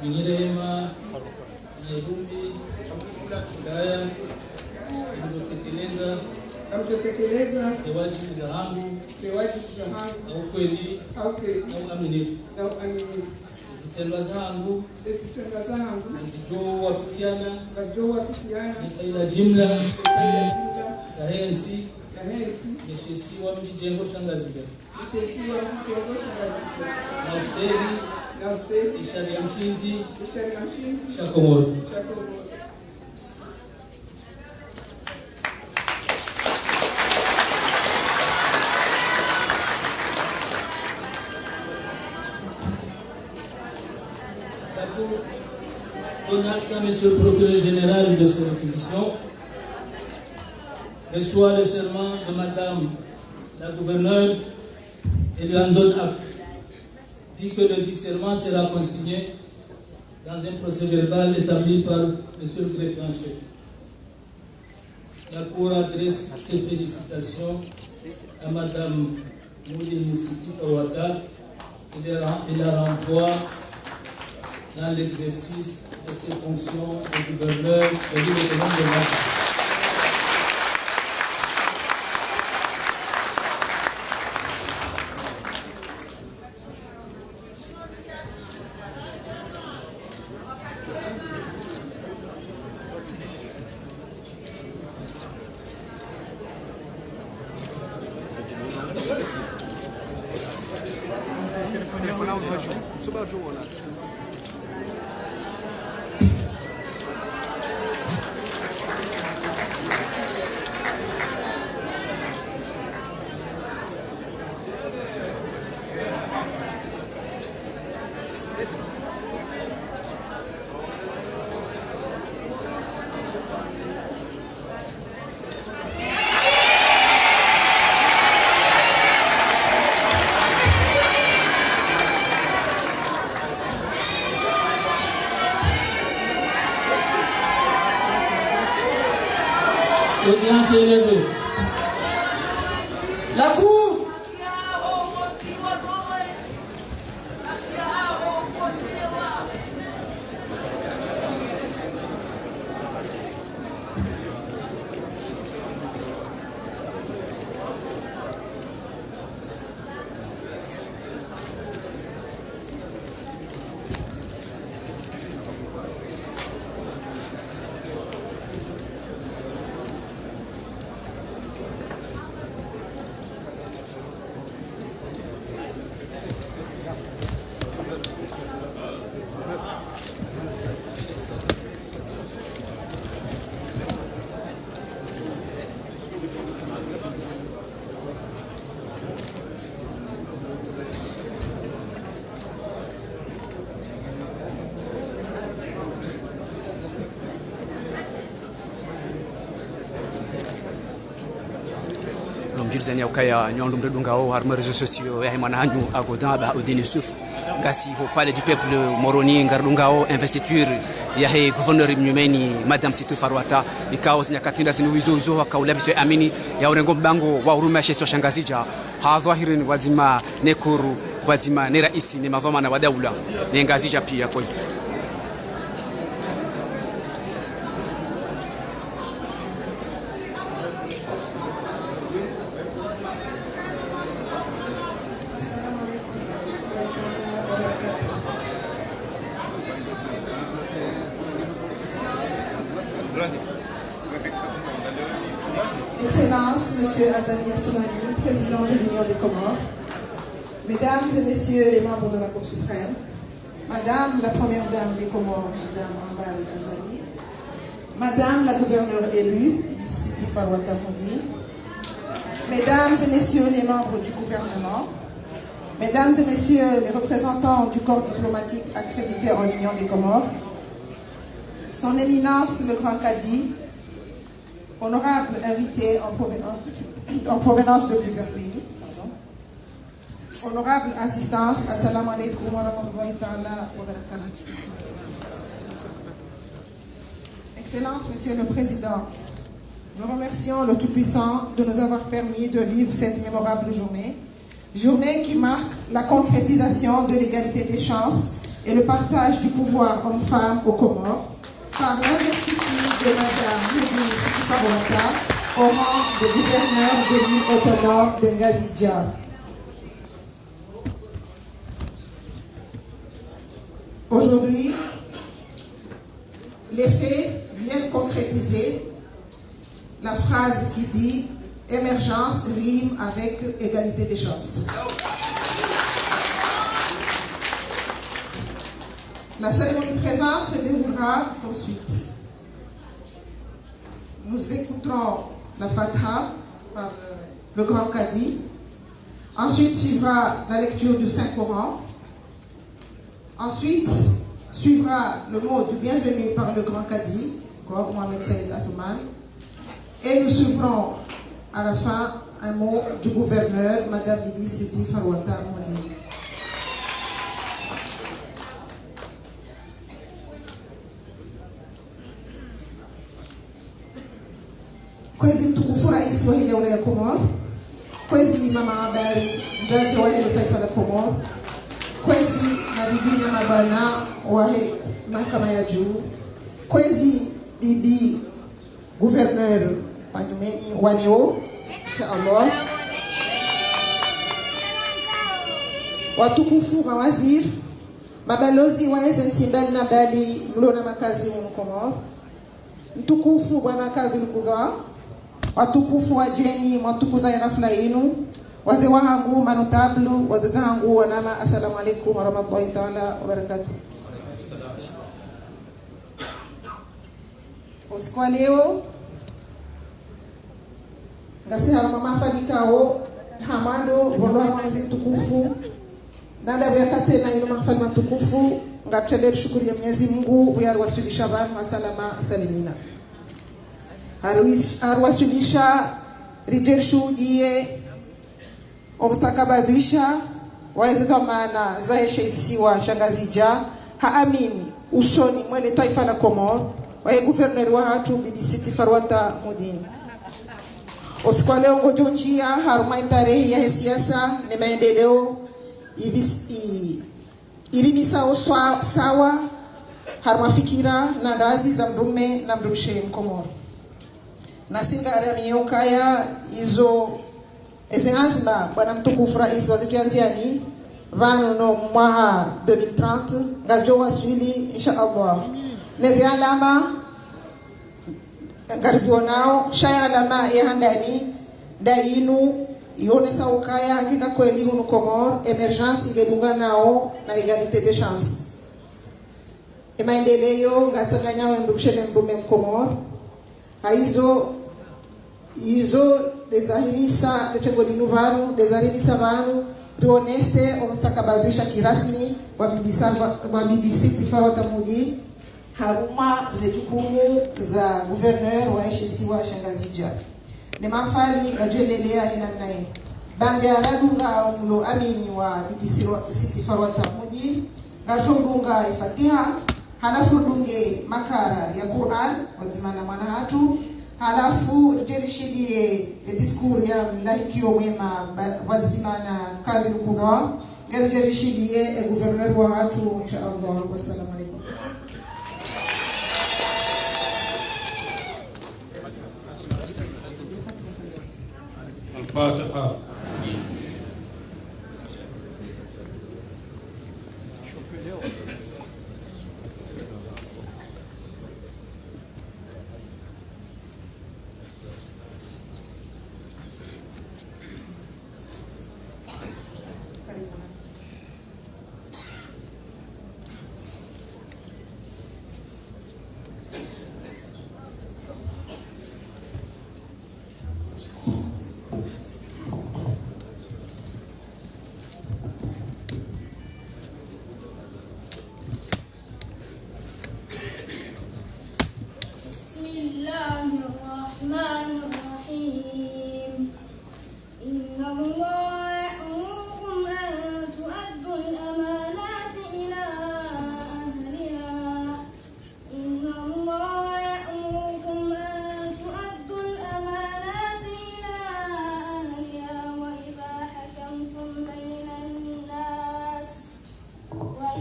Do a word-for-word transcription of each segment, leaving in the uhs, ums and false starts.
Mwenye rehema na irumbi, kaya, ngamdjotekeleza, ngamdjotekeleza, ze wadjibu zahangu, ze wadjibu zahangu, ha ukweli, ha ukweli, na uaminifu, na uaminifu. Zitrendwa zahangu, zitrendwa zahangu, ngazidjowafikiana, ngazidjowafikiana, ne faida jimla, ne faida jimla, yahe ntsi, yahe ntsi, ne she isiwa mdjidjengo sha Ngazidja. She isiwa mdjidjengo sha Ngazidja. Na ustehi, na ustehi, isharia mshindzi, isharia mshindzi, sha Komoro, sha Komoro. D'accord. Donne acte à Monsieur le Procureur Général de ces réquisitions. Reçoit le serment de Madame la Gouverneure et lui en donne acte. Dit que le dit serment sera consigné dans un procès-verbal établi par Monsieur le Greffier en chef. La Cour adresse ses félicitations à Madame Moudine Siti Farouata et la, et la renvoie dans l'exercice de ses fonctions de gouverneur de l'île autonome de Mayotte. L'audience est levée. La Cour. Namdjulizeni ya ukaya nyi ndo mredungao harumwa réseaux sociaux yahe mwana hanyu Agodan Bahaoudine Youssouf. Ngasi ho Palais du Peuple Moroni, ngaridungao investiture yahe gouverneur mnyumeni, Madame Sitou Farouata. Ikao zinyakati nda zinu wizo wizo waka ulabiso amini ya urengo mbango wa hurumia she isiwa sha Ngazidja. Ha dhwahirin pvwadzima ne Cour, pvwadzima ne raisi, ne madhwamana wa daula, ne Ngazidja pia kozi. Excellence, Monsieur Azali Assoumani, Président de l'Union des Comores, Mesdames et Messieurs les membres de la Cour suprême, Madame la Première Dame des Comores, Madame Ambal Azali, Madame la gouverneure élue, Bibi Siti Farouata Moudine, Mesdames et Messieurs les membres du gouvernement, Mesdames et Messieurs les représentants du corps diplomatique accrédité en Union des Comores, Son Éminence le Grand Cadi, honorables invités en provenance de, en provenance de plusieurs pays, pardon. Honorable assistance, Assalamu alaikum wa rahmatullahi ta'ala wa barakatuh. Excellence, Monsieur le Président, nous remercions le Tout-Puissant de nous avoir permis de vivre cette mémorable journée Journée qui marque la concrétisation de l'égalité des chances et le partage du pouvoir homme-femme aux Comores par l'investiture de Madame Mehdi Sidi Farouata au rang de gouverneur de l'île autonome de Ngazidja. Aujourd'hui, les faits viennent concrétiser la phrase qui dit : « Émergence rime avec égalité des chances. » La cérémonie de présence se déroulera comme suit. Nous écouterons la Fatiha par le grand Cadi. Ensuite suivra la lecture du Saint-Coran. Ensuite suivra le mot de bienvenue par le grand Cadi, encore Mohamed Saïd Atoumane. Et nous suivrons à la fin un mot du gouverneur, Madame Bibi Sidi Farouata Mehdi. Kwezi mtukufu Rais wahe Daula ya Komori, kwezi mama habari, mdzadze wahe le taifa la Komori, kwezi mabibi na mabwana wahe mahakama ya juu, kwezi bibi gouverneur wa nyumeni wa leo, insha Allah. Watukufu mawaziri, mabalozi wahe ze ntsi mbali na mbali mlo na makazi hunu Komori. Mtukufu bwana Kadhi Lkudha, watukufu wadjeni mwatukuza ye hafla yinu, wazee wahangu, manotable, wadzadze wahangu, wananya, assalamu alaikum warahmatullahi taala wabarakatuh. Usiku wa leo, ngasi harumwa mahafali ikao, ha mwando, pvondro harumwa mwezi mtukufu, na ndapvo yaka tsena yinu mahafali matukufu, ngaritsaho rishukuriye Mwenyezi Mungu, uwo yariwaswilisha pvanu, ha salama, salimina. Hariwish-, hariwaswilisha, ridje rishuhudiye, omstakabadhwisha wahe ze dhwamana zahe she isiwa sha Ngazidja, ha amini usoni mwe le twaifa la Komori, wahe gouverneur wahatru Bibi Siti Farouata Mehdi. Usiku wa leo ngodjo ndjia harumwa itarehi yahe siasa ne maendeleo ibis-, i-, irimisao swa-, sawa harumwa fikira na ndazi za mdrume na mdrumshe Mkomori. Nasi ngaraminio ukaya izo, eze anzima bwana mtukufu Rais wazitriya ndziani, pvanu no mwaha deux mille trente, ngazidjo waswili, insha Allah. Neze alama ngarizionao, sha ye alama ya handani, nda yinu, yonesa ukaya hakika kweli hunu Komori, émergence ngedunganao na égalité des chances. Ye maendeleo ngatsanganyao ye mdrumshe ne mdrume Mkomori. Haizo, izo ndeza himisa le tengo linu pvanu, ndeza rimisa pvanu, rionese omstakabadhwisha kirasmi wa Bibi Sarva-, wa Bibi Siti Farouata Mehdi, harumwa ze jukumu za gouverneur wahe she isiwa sha Ngazidja. Ne mahafali ngadjo endelea hena naye. Baanda radunga omlo amini wa Bibi Sirwa-, Siti Farouata Mehdi, ngadjo dunga ye Fatiha, halafu dunge makara ya Qur'an, pvwadzima na mwana hatru, halafu ridje rishidiye ye discours ya mlahikio mwema ba-, pvwadzima na Kadhi Lkudha, nge ridje rishidiye ye gouverneur wahatru, insha Allah. Wassalamu alaikum. الفاتحة.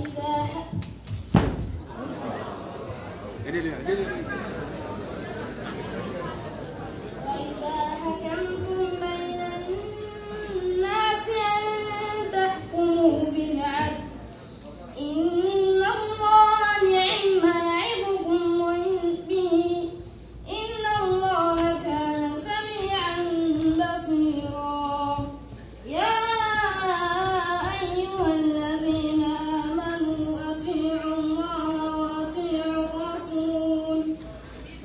إذا ح-، وإذا حكمتم بين الناس أن تحكموا بالعدل، إن الله نعم ما يعظكم به، إن الله كان سميعا بصيرا. يا أيها الذين آمنوا أطيعوا الله وأطيعوا الرسول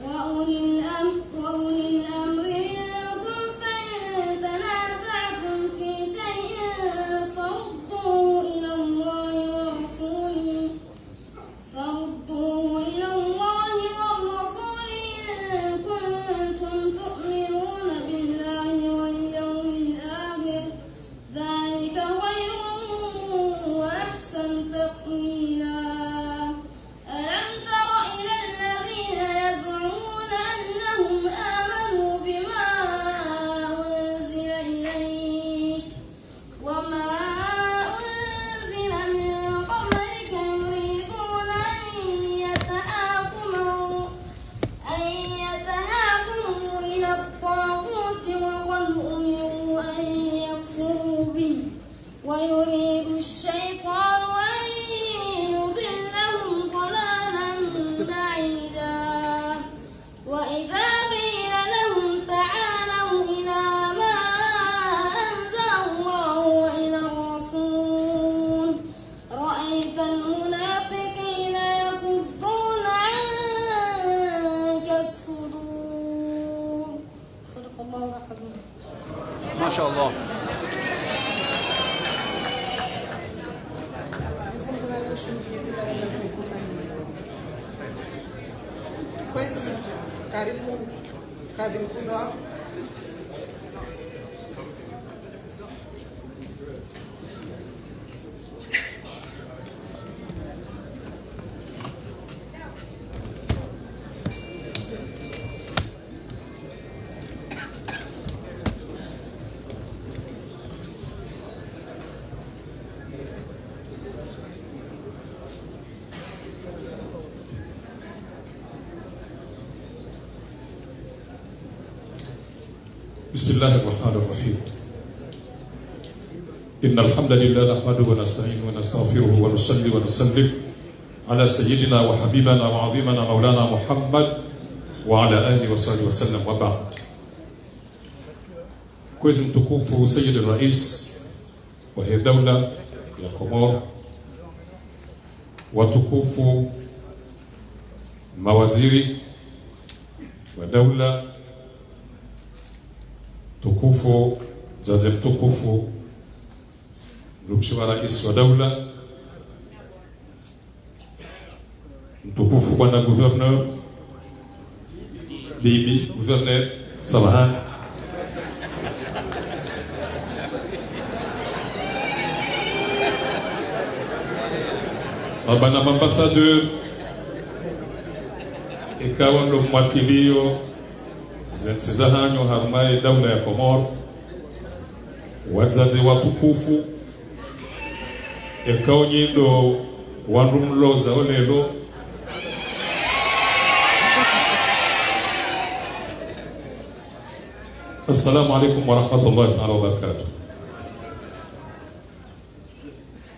وأولي الأم-، وأولي الأمر منكم، فإن تنازعتم في شيء فردوه إلى الله ورسوله، فردوه إلى الله والرسول إن كنتم تؤمنون بالله واليوم الآخر، ذلك خير وأحسن تأويلا. ألم تر إلى الذين يزعمون أنهم آمنوا بما أنزل إليك وما أنزل من قبلك يريدون أن يتحاكموا، أن يتحاكموا إلى الطاغوت وقد أمروا أن يكفروا به ويريد الشيطان أن يضلهم ضلالا بعيدا. وإذا قيل لهم تعالوا إلى ما أنزل الله وإلى الرسول رأيت المنافقين يصدون عنك الصدور. صدق الله العظيم. ما شاء الله. Mwenyezi Mungu nakushukuru, Mwenyezi Mungu nakushukuru. Kwezi, karibu, karibu kuza. بسم الله الرحمن الرحيم. إن الحمد لله نحمده ونستعينه ونستغفره ونصلي ونسلم على سيدنا وحبيبنا وعظيمنا مولانا محمد وعلى آله وصحبه وسلم وبعد. Kwezi mtukufu Sayyid Rais wahe daula ya Komori, watukufu mawaziri wa daula, tukufu mdzadze mtukufu, mdrumshe wa rais wa daula, mtukufu bwana gouverneur, bibi gouverneur, samahani. Mabwana ma ambassadeur, ikao ndo mwakilio ze ntsi zahanyu harumwa ye daula ya Komori, wadzadze watukufu, ikao nyi ndo wandru mloza olelo. Assalamu alaikum warahmatullahi taala wabarakatuh.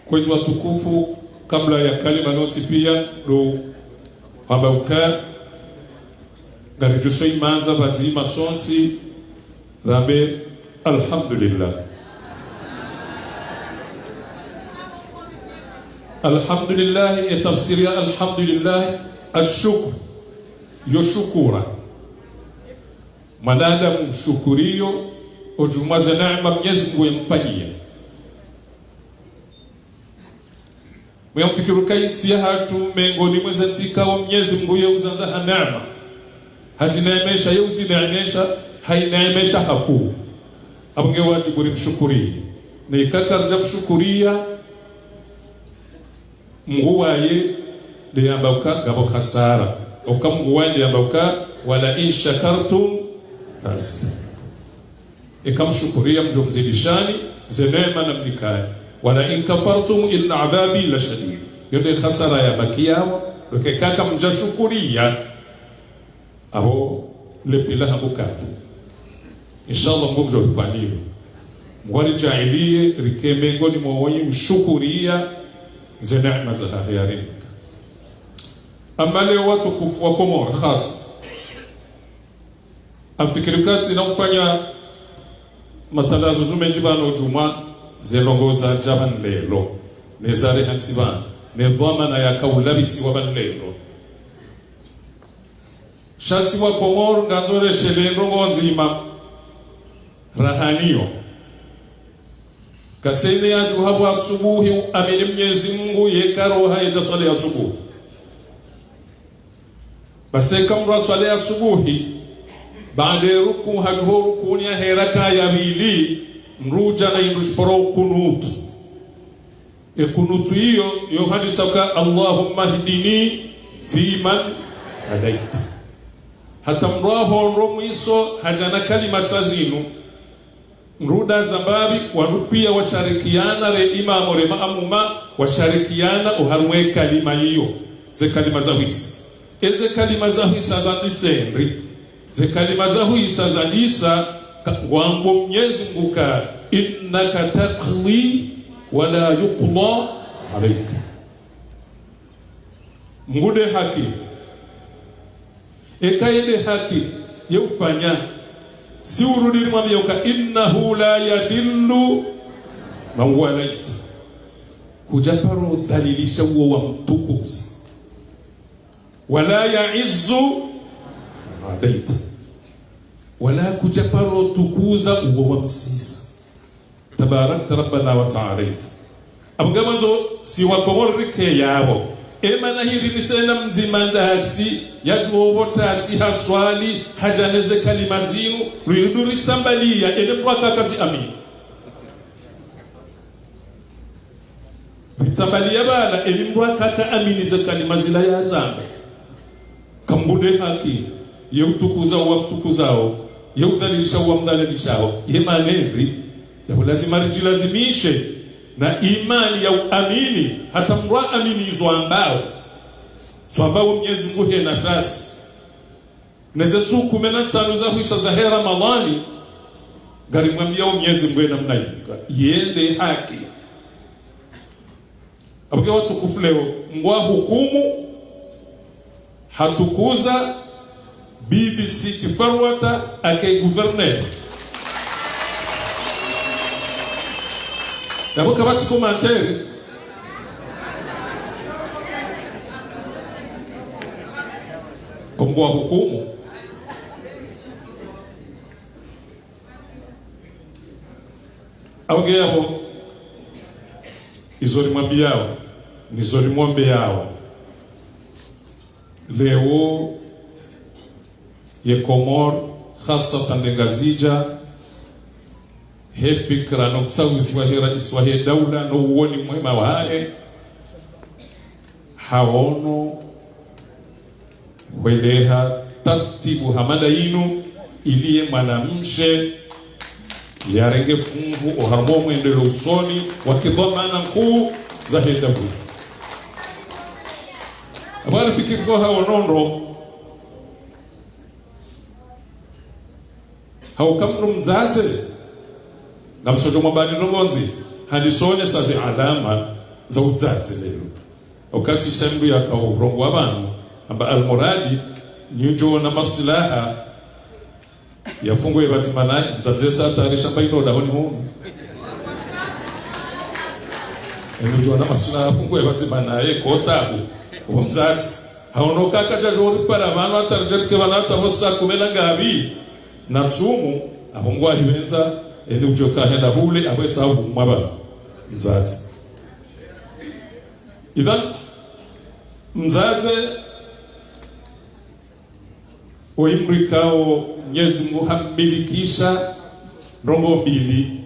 Kwezi watukufu, kabla ya kalima nontsi pia ndo hamba uka ngaridjo so imandza pvadzima sontsi rambe alhamdulillah. Alhamdulillah, e tafsiri ya alhamdulillah, ashukru, yo shukura. Mwanadamu mshukuriyo odjumwa ze neema Mwenyezi Mungu yamfanyiya. Mwe mfikiri uka intsi yahatru mengoni mwa ze ntsi ikao Mwenyezi Mungu ye uzandza ha neema, hazineemesha, ye uzineemesha, haineemesha hakuu. Apvo nge wadjibu rimshukuriye. Na ika karidja mshukuriya, Mngu waye nde yamba uka ngapvo hasara. Uka Mngu waye nde yamba uka, ولئن شكرتم لأزيدنكم. Eka mshukuriya, mdjo mzidishani ze neema namnikani. ولئن كفرتم إن عذابي لشديد. Yo nde hasara ya baki yawo, loke kaka mdja shukuriya. Apvo le pvila hangu kaka. Inshallah, Mungu mdjo ripvaniyo. Mungu aridjaaliye rike mengoni mwa wenyi ushukuriya ze neema zahahe yarinika. Amma leo watukufu wa Komori, khas. Ngamfikiri katsi na ufanya matalazo zumendji pvanu djumwa ze ndrongoo zadja pvanu leo, ne zareha ntsi pvanu, ne dhwamana yaka ulapvisiwa pvanu leo. Sha si wa Komori ngandzo reshele ndrongoo ndzima rahaniyo. Kasene yadjuha pvo asubuhi uamini Mnyezi Mungu yeka roha yedja swali asubuhi. Basi eka mndru aswali asubuhi, baanda ye ruku hadjuho rukuni yahe raka ya pvili, mndru udja na indru shiporo kunutu. Ye kunutu iyo, yo hadisa ka, اللهم اهدني فيمن هديت. Hata mndru ahondro mwiso hadja na kalima tsa zinu. Mndru nda zambapvi, wandru piya washarikiana, re imamu, re maamuma, washarikiana oharumwa ye kalima iyo, ze kalima za hwisa. Eze kalima za hwisa zadisa ndri? Ze kalima za hwisa zadisa ka, ngwambo Mnyezi Mungu ka, إنك تقضي ولا يقضى عليك. Mungu nde haki. Eka ye nde haki, ye ufanya. Si urudi rimwambiye uka, إنه لا يذل من واليت. Kudja paro dhalilisha uwo wamtukuza. ولا يعز من عاديت. Wala kudja paro tukuza uwo wamsisa. تباركت ربنا وتعاليت. Apvo ngamwandzo si wa Komori rike yapvo. Emana hiri misena mdzima ndasi, yadjuwo pvo tasi haswali, hadja neze kalima zinu, rwidu ritsambaliya, ene mndru akaka zi amini. Ritsambaliya pvala, ene mndru akaka amini ze kalima zila yazamba. Ka Mungu nde haki, ye utukuza uwamtukuzao, ye udhalilisha uwamdhalilishao, ye mana ndri? Yapvo lazima ridjilazimishe na imani ya uamini, hata mndru aamini izo ambao. Zo ambao Mnyezi Mungu hena tasi. Neze ntsuku kume na ntsanu za hwisa zahe Ramadhani, ngarimwambiyao Mnyezi Mungu ye namna iyo, ye nde haki. Apvo nge watukufu leo, ngwa hukumu, hatukuza Bibi Sitti Farouata ake gouverneur. Yapvo kapvatsi commentaire. Ko ngwa hukumu. Apvo nge yapvo, izo rimwambiyao, nizo rimwombeyao. Leo, ye Komori, haswatan nde Ngazidja, he fikira no utsaguzi wahe raisi wahe daula, no uwoni mwema wahahe, hawono hweleha tartibu hama nda inu, ili ye mwanamshe yarenge funvu oharumwa omwendelo usoni wa kidhwamana nkuu zahe daula. Apvo harifikiri ko hawono ndro, hauka mndru mdzadze, ngamsodjo mwambani ndrongoo ndzi, handisonesa ze alama za udzadze leo. Wakati sha mndru yaka urongowa pvanu, amba almuradi, nyi udjo ona maslaha, yafunguwe pvadzima naye, mdzadze sa tayarisha mba ino dahoni hunu. Eni udjo ona maslaha yafunguwe pvadzima naye, ko tabu. Uwo mdzadze. Hawono kaka djadjo ripara pvanu hata ridjarike pvanu hata pvo saa kume na ngapvi na ntsumu, apvo ngwa hipvendza, eni udjo kahenda hule, apvo esa hupvumwa pvanu. Mdzadze. Idhan, mdzadze, oyi mndru ikao Mnyezi Mungu hammilikisha ndrongoo mbili,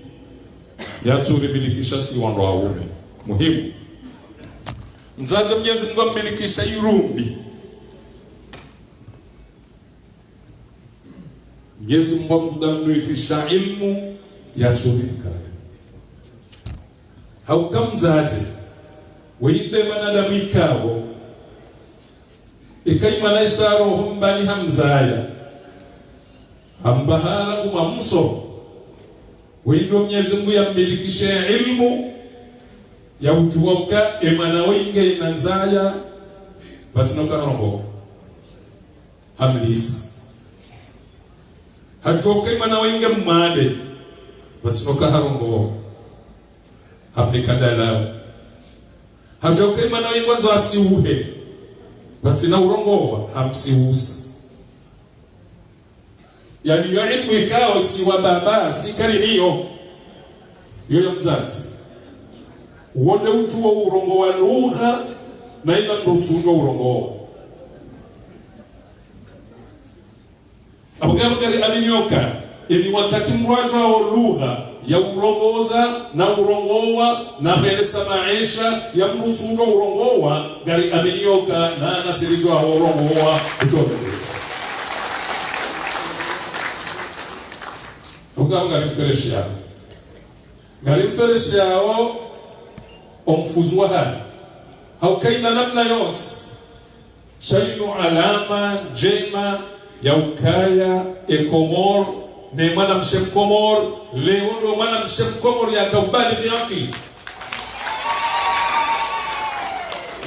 yatsurimilikisha si wandru waume. Muhimu. Mdzadze Mnyezi Mungu hammilikisha irumbi. Mnyezi Mungu hamdamnuitisha ilmu yatsurika. Hauka mdzadze, Wende mwanadamu ikao, eka imwana isa roho mbani hamzaya, hambaha na kumwamso. Wende Mnyezi Mungu yammilikishe ilmu ya udjuwa uka emwana wenge nanzaya, pvatsina uka harongowa, hamlisa. Hadjuwa uka emwana wenge mmade, pvatsina uka harongowa, hamnika dalao. Hadjuwa uka emwana wenge ngwandzo asiuhe, pvatsina urongowa, hamsiusa. Yaani yo ilmu ikao si wababa, si kari nayo. Yo ya mdzadze. Wo nde udjuwo urongowa lugha, na ina mdru utsudjuwa urongowa. Apvo ngari aminio uka, eni wakati mdru adjuwao lugha ya urongoza, na urongowa, na hwelesa maesha, ya mdru utsudjuwa urongowa, ngari aminio uka, na nasi ridjuwao urongowa, udjo mdresa. Apvo ngari mfereshiyao. Ngari mfereshiyao, omfuzu wa hali. Hauka ina namna yontsi. Sha inu alama ndjema ya ukaya e Komori, ne mwanamshe Mkomori, leo ndo mwanamshe Mkomori yaka ubalighi akili.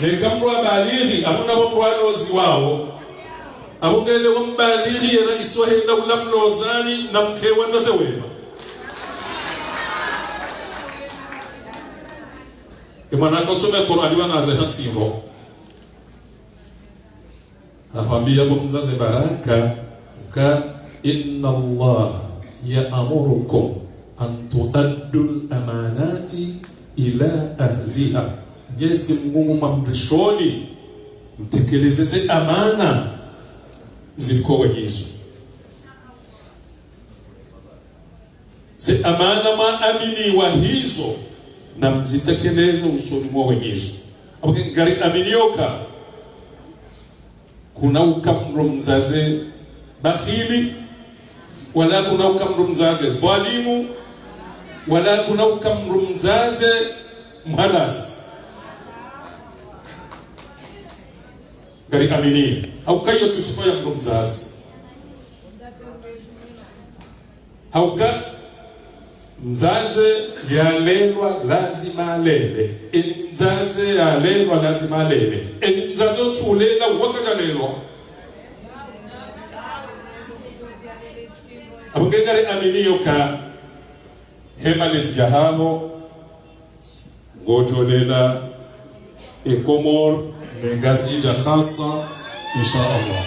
Neka mdru abalighi, apvo na wo mdru aloziwao. Apvo ngele wo mbalighi ye raisi wahe daula mlozani na mke wa tate wema. Emwana akasome Qur'ani wanaze hantsiho. Hahwambiya bo mdzadze Baraka, ka, إن الله يأمركم أن تؤدوا الأمانات إلى أهلها. Mnyezi Mungu ngumwamrishoni, mtekeleze ze amana mziriko wenyezo. Ze amana mwaaminiwa hizo, na mzitekeleze usoni mwa wenyezo. Apvo ngari aminio uka, kuna uka mdru mdzadze bakhili, wala kuna uka mdru mdzadze dhwalimu, wala kuna uka mdru mdzadze mhadazi. Ngari aminio. Hauka iyo tsi sifa ya mdru mdzadze. Hauka mdzadze yalelwa lazima alele. Eni mdzadze yalelwa lazima alele. Eni mdzadze utsulela uwo kadjalelwa. Apvo nge ngari aminio uka he malezi yahaho, ngodjolela e Komori, ne Ngazidja khasa, insha Allah.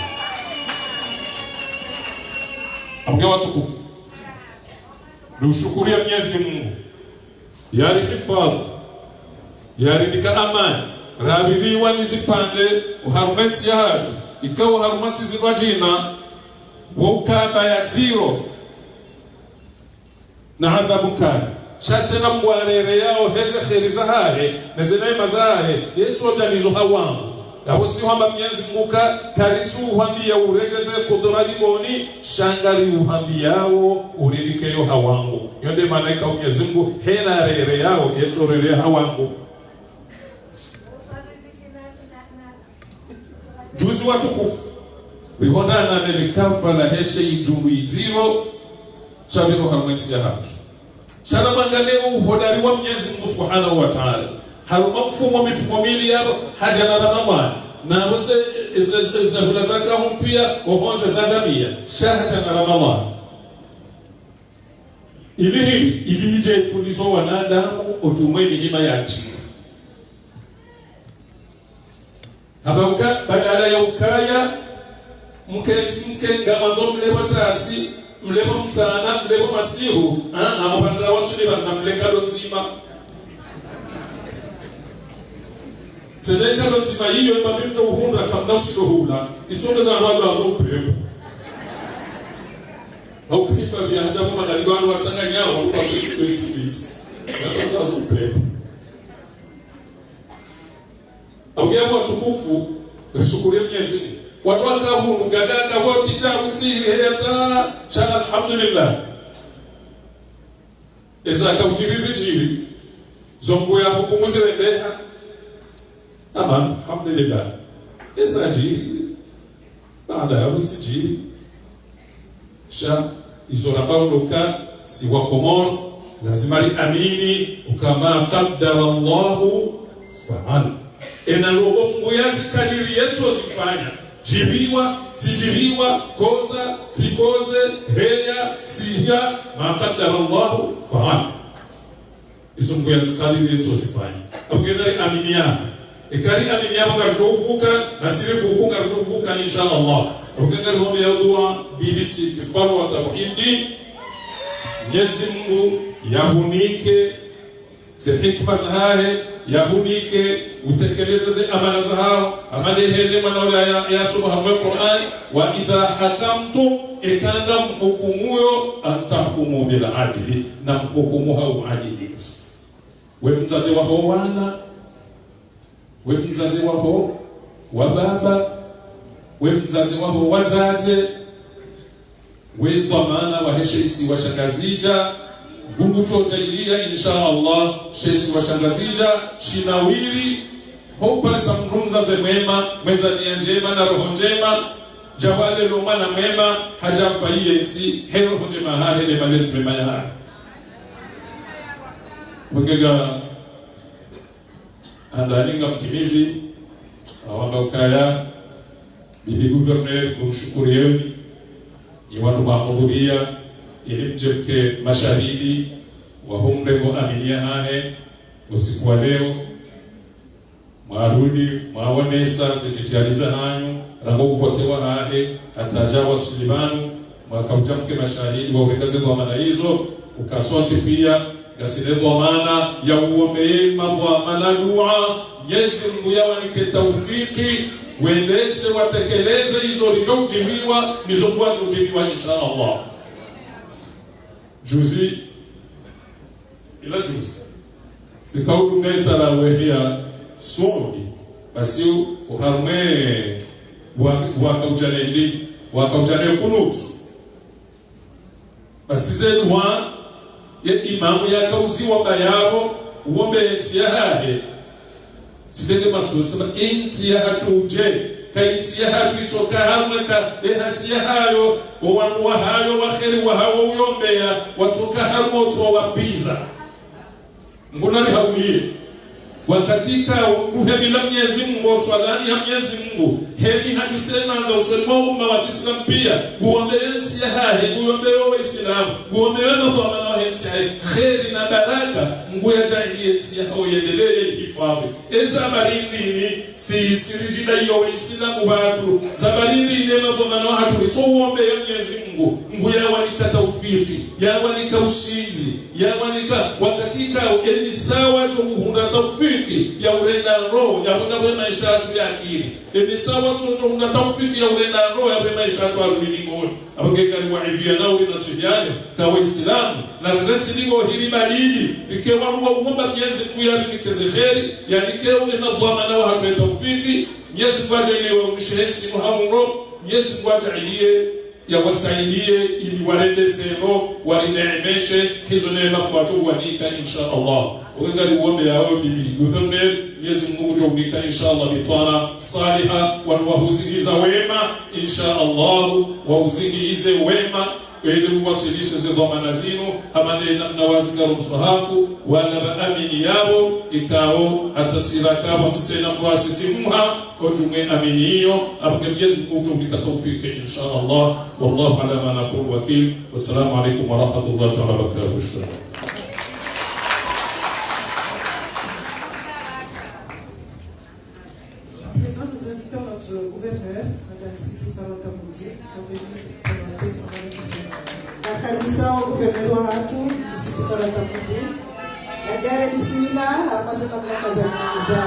Apvo nge watukufu, ndo ushukuriya Mnyezi Mungu, yarihifadhwi, yarinika amani, raviriwa ni zipvandre, oharumwa entsi yahatru, ikao oharumwa ntsi zindrwadjina, wo ukaba ya ndziro na adhabu nkali. Sha sena Mungu arereyao heze kheri zahahe, neze neema zahahe, yetsodja nizo hawangu. Yapvo si hwamba Mnyezi Mungu ka, karitsu uhwambiya uredjeze kudura dingoni, sha ngari uhwambiyao uririkeyo hawangu. Yo nde maana ika Mnyezi Mungu hena arereyao, yetsorereya hawangu. Juzi watukufu, rihondrana ne likafa lahe she idjumbu idziro, sha pviro harumwa entsi yahatru. Sha namangaliye uhodari wa Mnyezi Mungu Subhanahu wa Ta'ala. Harumwa mfumo, mifumo mili yapvo, hadja na Ramadhwani. Na apvo ze, ze, ze shahula zaka humpiya, ohondze zadjamiya, sha hadja na Ramadhwani. Ili hili, ili idje itulizo wanadamu, otumwe ni hima ya ntsi. Hamba uka, badala ya ukaya, mkentsi mke ngamwandzo mlepvo tasi, mlepvo mtsana, mlepvo masihu, ah, amupandra wasuli pvanu na mle kado ndzima. Tsena kado ndzima iyo, ipvapvi mdjo uhundra, kamna ushindo hula, itsongeza wandru wazo upepvo. Hauka ipvapvi hadja mwa magharibi wandru watsanganya, wandru wazo shindo itimizi. Wandru wazo upepvo. Apvo nge watukufu, rishukuriye Mnyezi Mungu. Wandru waka hunu, gaga, gaga, wotsi dja usiri, heyata, sha alhamdulillah. Eza kaudjiri zidjiri, zo Mungu ya hukumu zirendeha. Ama, alhamdulillah. Eza djiri, baada ya usi djiri. Sha, izo ramba uloka, si wa Komoro, lazima riamini, uka ma qaddara Allahu fa'al. Ena ndrongoo Mngu yazikadiri yetso zifanya. Djiriwa, zidjiriwa, koza, zikoze, heya, siya, ma qaddara Allahu fa'al. Izo Mngu yazikadiri yetso zifanya. Apvo nge nari aminiya. Eka ri aminiya, ngaridjo uvuka, na si ri vuku ngaridjo uvuka, insha Allah. Apvo nge ngarihombeya dua, B B C, kifaru wa tabu indi. Mnyezi Mngu yahunike ze hikima zahahe, yahunike utekeleze ze amana zahaho, amana hele mwana ula ya, yasoma hamwe Qur'an, wa idha hakamtum, eka ngamhukumuyo, an tahkumu bil adli, na mhukumu ha uadilifu. We mdzadze waho wana, we mdzadze waho wababa, we mdzadze waho wadzadze, we dhwamana wahe she isiwa sha Ngazidja, Mngu ngudjo djaaliya, insha Allah, she isiwa sha Ngazidja shinawiri, ho uparisa mndru mdzadze mwema, mwendza niya ndjema na roho ndjema, djapvo alele mwana mwema, hadja fayi yentsi, he roho ndjema yahahe, ne malezi mema yahahe. Mwengenga handani ngamtimizi, awamba ukaya, bibi gouverneur, ngumshukuriyoni, nyi wanu mwahudhuriya, ili mdje mke mashahidi wa ho mrengo aminiya hahe, usiku wa leo, mwarudi, mwaonesa ze jitihadi zahanyu, rangu uvote wahahe, hata dja waswili pvanu, mwaka udja mke mashahidi wa urenga ze dhwamana izo, uka sontsi piya, ngasi ne dhwamana ya uombeye madhwamana dua, Mnyezi Mngu yawanike taufiki, wendese watekeleze izo ridjo udjiviwa, nizo ngwadjo udjiviwa, insha Allah. Juzi, ila juzi, tsika udunga itarawehi ya subuhi, basi u-, uharumwe wa-, waka udja ne ndi, waka udja ne kunutu. Basi ze dua, ye imamu yaka uziwomba yapvo, uwombe yentsi yahahe. Tsitenge mafuso saba, yentsi yahatru dje, ka yentsi yahatru itsoka harumwa ka, ye hazi yahayo, wo wanu wahayo, wa kheri wahawo uyombeya, watsoka harumwa utso wapviza. Mngu narihauliye. Wakati kawo, uhemila Mnyezi Mngu, swalani ha Mnyezi Mngu, hemi hatru sema za usoni mwa umma wa Kiislamu piya, nguwombe yentsi yahahe, nguwombe yo Waislamu, nguwombe yo madhwamana wahe ntsi yahe, kheri na baraka, Mngu yadjaaliye yentsi yahawo yendeleye ihifadhwi. Eza barindini, si, si ridjidaiyo Waislamu watru, za barindini ye madhwamana wahatru, ritso uwombeya Mnyezi Mngu, Mngu yawanika taufiki, yawanika ushindzi, yawanika wakati kawo, eni sawa tso uhundra taufiki ya urenda ndro, ya hwenda hwe maesha yatru ya akili. Eni sawa tso, tso uhundra taufiki ya urenda ndro, ya hwe maesha yatru arudi mbinguni. Apvo nge ngari waidhiya na uri naswihiyani, ka Waislamu, na rirentsi ndrongoo hili balidi, rike wanu wa uwomba Mnyezi Mngu yarinike ze kheri, yanike ye madhwamana wahatru ye taufiki, Mnyezi Mngu yadjaaliye warumishe he ntsi muhaundo, Mnyezi Mngu yadjaaliye yawasaidiye ili warende sero, warineemeshe, hizo neema kwatso uwanika, insha Allah. Uwe ngari uwombeyawo bibi gouverneur, Mnyezi Mngu ngudjo unika, insha Allah, bitwana saliha, wanu wahuzihiza wema, insha Allah, wahuzihize wema, ili uwaswilishe ze dhwamana zinu, hama ne namna wazingaro mswahafu, wala pva amini yapvo, ikao, hata sira kapvo, tsisena mrwasi simuha, Odjumwe aminiyo, apvo nge Mnyezi Mngu ngudjo unika taufiki, insha Allah. Wallahu ala ma naqulu wakil. Wassalamu alaikum warahmatullahi taala wabarakatuh. Shukran. À présent, nous invitons notre gouverneur, Madame Siti Faranta Moudi, à venir présenter son allocution. Nakaribisao gouverneur wahatru, Siti Faranta Moudi. Yadjale bismillah, harumwa ze mamlaka za, za.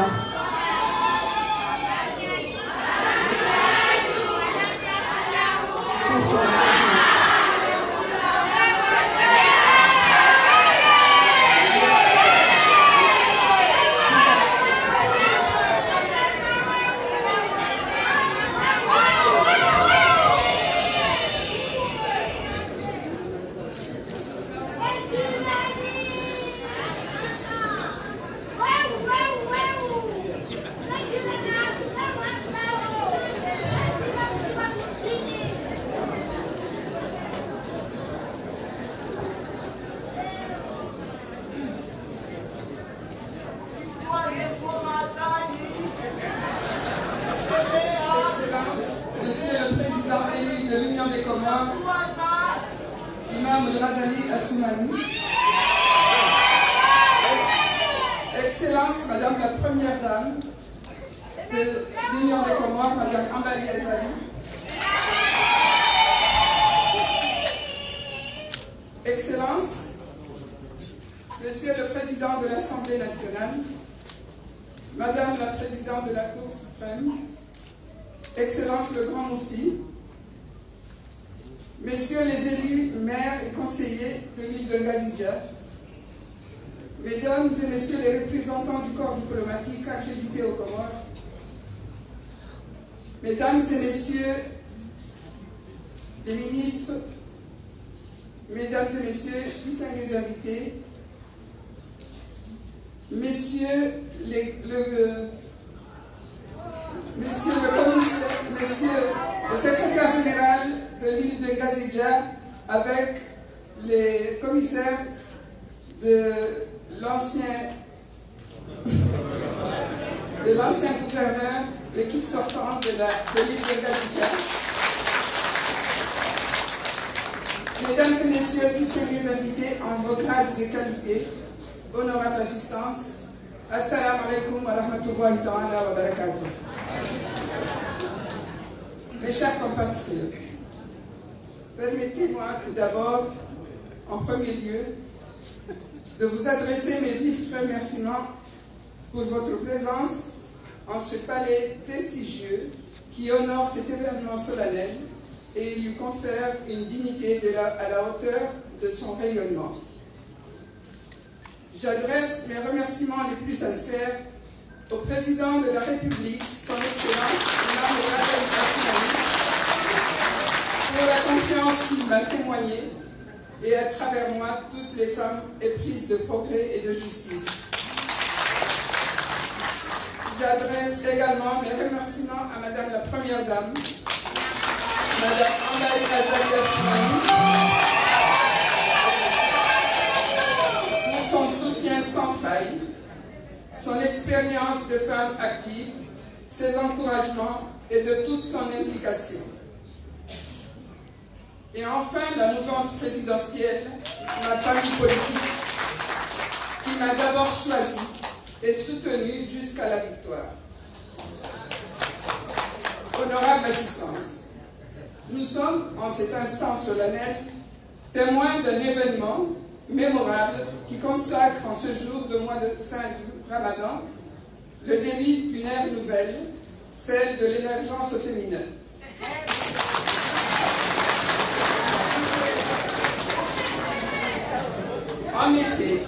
de l'Union des Comores, Imam Razali Assoumani. Excellence, Madame la Première Dame de l'Union des Comores, Madame Ambali Azali. Excellence, Monsieur le Président de l'Assemblée nationale, Madame la Présidente de la Cour suprême, Excellence le Grand Mufti, Messieurs les élus, maires et conseillers de l'île de Ngazidja, Mesdames et Messieurs les représentants du corps diplomatique accrédité aux Comores, Mesdames et Messieurs les ministres, Mesdames et Messieurs, distingués invités, Messieurs les, le, Monsieur le commissaire, Monsieur le secrétaire général de l'île de Ngazidja, avec les commissaires de l'ancien, de l'ancien gouverneur, l'équipe sortante de la, de l'île de Ngazidja. Mesdames et Messieurs, distingués invités en vos grades et qualités, honorable assistance, Assalamu alaikum wa rahmatullahi ta'ala wa barakatuh. Mes chers compatriotes, permettez-moi tout d'abord, en premier lieu, de vous adresser mes vifs remerciements pour votre présence en ce palais prestigieux qui honore cet événement solennel et lui confère une dignité de la, à la hauteur de son rayonnement. J'adresse mes remerciements les plus sincères au président de la République, son Excellence Imam Razali Assoumani, pour la confiance qu'il m'a témoignée et à travers moi toutes les femmes éprises de progrès et de justice. J'adresse également mes remerciements à Madame la Première Dame, Madame Ambali Azali Assoumani, pour son soutien sans faille, son expérience de femme active, ses encouragements et de toute son implication. Et enfin, la mouvance présidentielle, ma famille politique, qui m'a d'abord choisi et soutenu jusqu'à la victoire. Honorable assistance, nous sommes, en cet instant solennel, témoins d'un événement mémorable qui consacre en ce jour de mois de saint du Ramadan le début d'une ère nouvelle, celle de l'émergence féminine. En effet,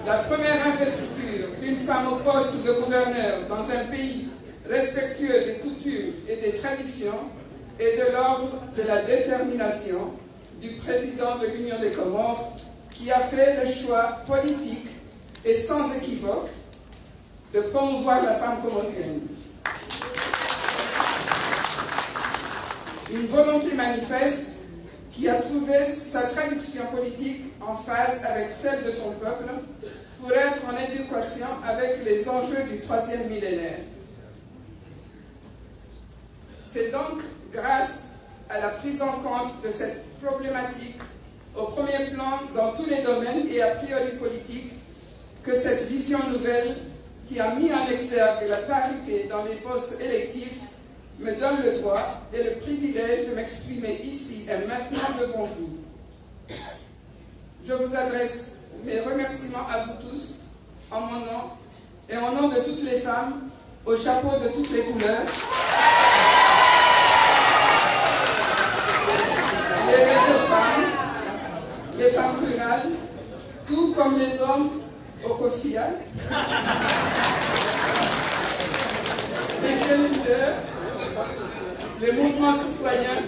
la première investiture d'une femme au poste de gouverneur dans un pays respectueux des coutumes et des traditions est de l'ordre de la détermination du président de l'Union des Comores, qui a fait le choix politique et sans équivoque de promouvoir la femme comorienne. Une volonté manifeste qui a trouvé sa traduction politique en phase avec celle de son peuple pour être en adéquation avec les enjeux du troisième millénaire. C'est donc grâce à la prise en compte de cette problématique au premier plan dans tous les domaines et a priori politiques que cette vision nouvelle, qui a mis en exergue la parité dans les postes électifs, me donne le droit et le privilège de m'exprimer ici et maintenant devant vous. Je vous adresse mes remerciements à vous tous, en mon nom et au nom de toutes les femmes, aux chapeaux de toutes les couleurs, les réseaux femmes, les femmes rurales, tout comme les hommes au kofia, les jeunes leaders, les mouvements citoyens,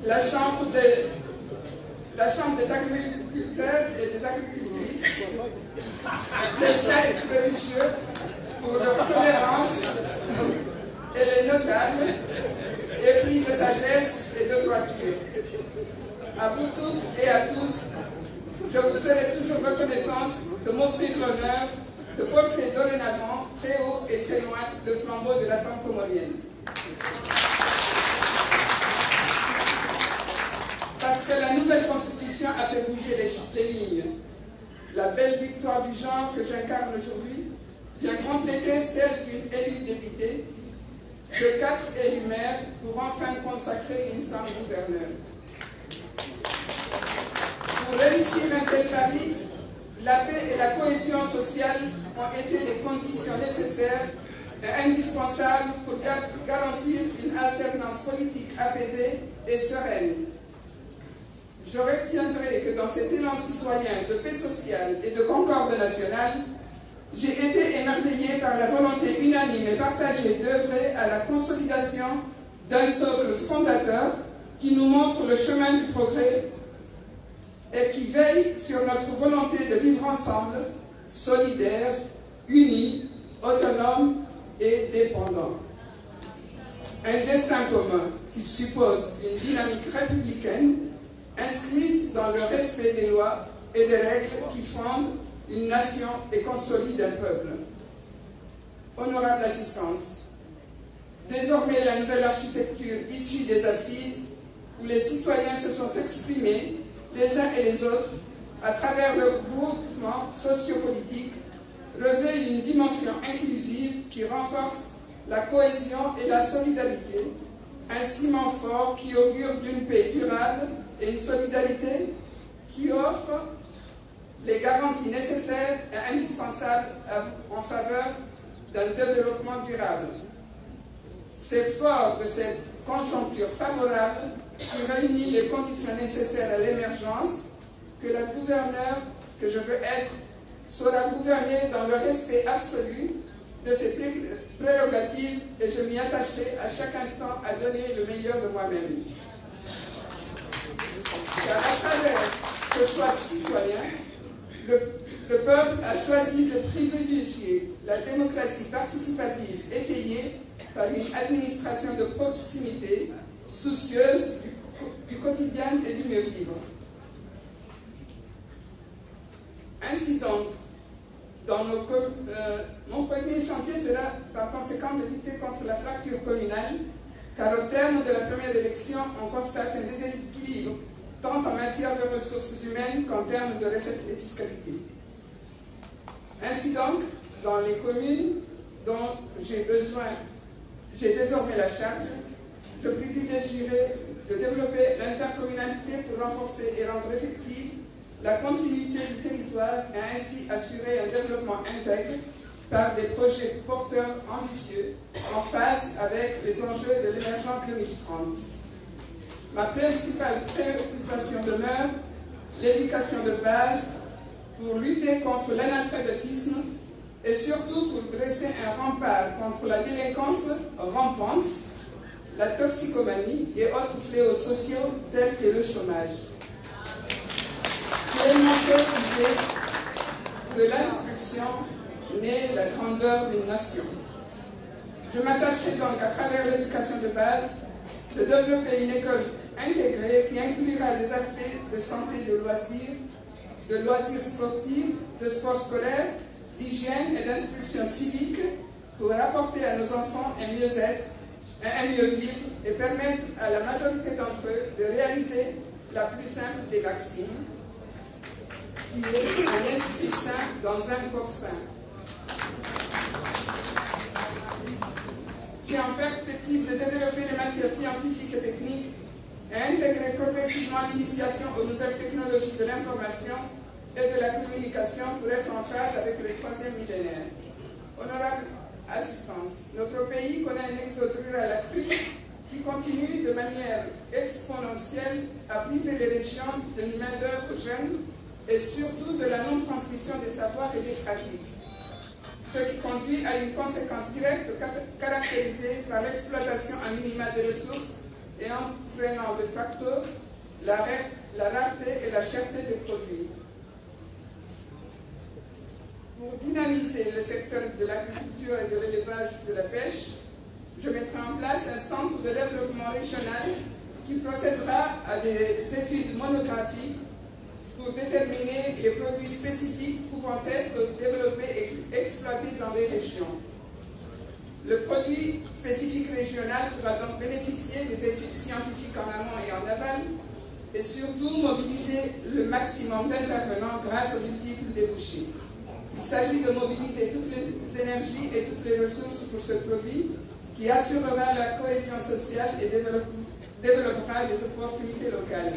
la chambre de la Chambre des agriculteurs et des agricultrices, les chefs religieux pour leur tolérance et les notables, épris de sagesse et de droiture. À vous toutes et à tous, je vous serai toujours reconnaissante de m'offrir l'honneur de porter dorénavant très haut et très loin le flambeau de la femme comorienne. a fait bouger les, les lignes. La belle victoire du genre que j'incarne aujourd'hui vient compléter celle d'une élue députée, de quatre élus maires pour enfin consacrer une femme gouverneur. Pour réussir un tel pari, la paix et la cohésion sociale ont été les conditions nécessaires et indispensables pour ga-, garantir une alternance politique apaisée et sereine. Je retiendrai que dans cet élan citoyen de paix sociale et de concorde nationale, j'ai été émerveillée par la volonté unanime et partagée d'œuvrer à la consolidation d'un socle fondateur qui nous montre le chemin du progrès et qui veille sur notre volonté de vivre ensemble, solidaires, unis, autonomes et dépendants. Un destin commun qui suppose une dynamique républicaine inscrite dans le respect des lois et des règles qui fondent une nation et consolident un peuple. Honorable assistance, désormais, la nouvelle architecture issue des assises, où les citoyens se sont exprimés les uns et les autres à travers leurs groupements sociopolitiques, revêt une dimension inclusive qui renforce la cohésion et la solidarité, un ciment fort qui augure d'une paix durable et une solidarité qui offre les garanties nécessaires et indispensables à, en faveur d'un développement durable. C'est fort de cette conjoncture favorable qui réunit les conditions nécessaires à l'émergence que la gouverneure que je veux être saura gouverner dans le respect absolu de ses pré-, prérogatives et je m'y attacherai à chaque instant à donner le meilleur de moi-même. Car à travers ce choix citoyen, le, le peuple a choisi de privilégier la démocratie participative étayée par une administration de proximité, soucieuse du, du quotidien et du mieux vivre. Ainsi donc, dans nos com-, euh, mon premier chantier sera par conséquent de lutter contre la fracture communale, car au terme de la première élection, on constate un déséquilibre tant en matière de ressources humaines qu'en termes de recettes et fiscalité. Ainsi donc, dans les communes dont j'ai besoin, j'ai désormais la charge, je privilégierai de développer l'intercommunalité pour renforcer et rendre effective la continuité du territoire et ainsi assurer un développement intègre par des projets porteurs ambitieux en phase avec les enjeux de l'émergence deux mille trente. Ma principale préoccupation demeure l'éducation de base pour lutter contre l'analphabétisme et surtout pour dresser un rempart contre la délinquance rampante, la toxicomanie et autres fléaux sociaux tels que le chômage. Clemenceau disait : de l'instruction naît la grandeur d'une nation. Je m'attacherai donc, à travers l'éducation de base, de développer une école intégrée qui inclura des aspects de santé, de loisirs, de loisirs sportifs, de sport scolaire, d'hygiène et d'instruction civique pour apporter à nos enfants un mieux-être et un mieux-vivre et permettre à la majorité d'entre eux de réaliser la plus simple des maximes, qui est un esprit sain dans un corps sain. J'ai en perspective de développer les matières scientifiques et techniques et intégrer progressivement l'initiation aux nouvelles technologies de l'information et de la communication pour être en phase avec le troisième millénaire. Honorable assistance, notre pays connaît un exode rural accru qui continue de manière exponentielle à priver les régions d'une main-d'œuvre jeune et surtout de la non-transmission des savoirs et des pratiques. Ce qui conduit à une conséquence directe car-, caractérisée par l'exploitation à minima des ressources et entraînant de facto la ra-, la rareté et la cherté des produits. Pour dynamiser le secteur de l'agriculture et de l'élevage, de la pêche, je mettrai en place un centre de développement régional qui procédera à des études monographiques pour déterminer les produits spécifiques pouvant être développés et exploités dans les régions. Le produit spécifique régional pourra donc bénéficier des études scientifiques en amont et en aval, et surtout mobiliser le maximum d'intervenants grâce aux multiples débouchés. Il s'agit de mobiliser toutes les énergies et toutes les ressources pour ce produit qui assurera la cohésion sociale et développe- développera des opportunités locales.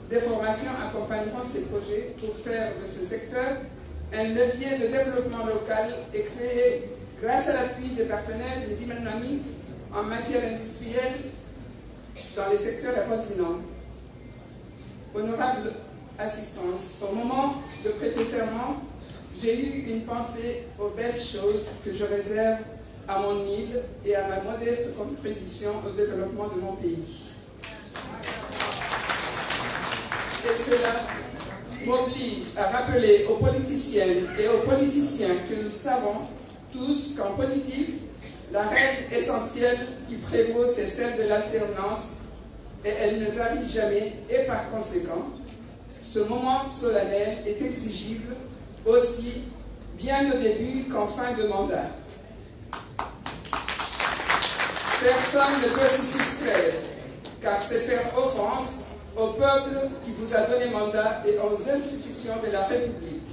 Des formations accompagneront ces projets pour faire de ce secteur un levier de développement local et créer, grâce à l'appui des partenaires, une dynamique en matière industrielle dans les secteurs avoisinants. Honorable assistance, au moment de prêter serment, j'ai eu une pensée aux belles choses que je réserve à mon île et à ma modeste contribution au développement de mon pays. Et cela m'oblige à rappeler aux politiciennes et aux politiciens que nous savons tous qu'en politique, la règle essentielle qui prévaut, c'est celle de l'alternance et elle ne varie jamais et par conséquent, ce moment solennel est exigible aussi bien au début qu'en fin de mandat. Personne ne peut s'y soustraire, car c'est faire offense au peuple qui vous a donné mandat et aux institutions de la République.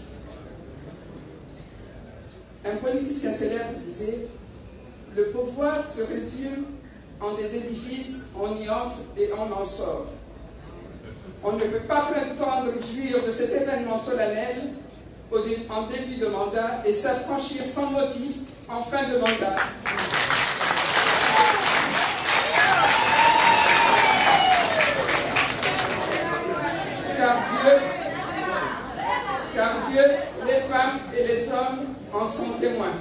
Un politicien célèbre disait : « Le pouvoir se résume en des édifices, on y entre et on en sort. » On ne peut pas prétendre jouir de cet événement solennel au dé- en début de mandat et s'affranchir sans motif en fin de mandat. Car Dieu, car Dieu, les femmes et les hommes en sont témoins.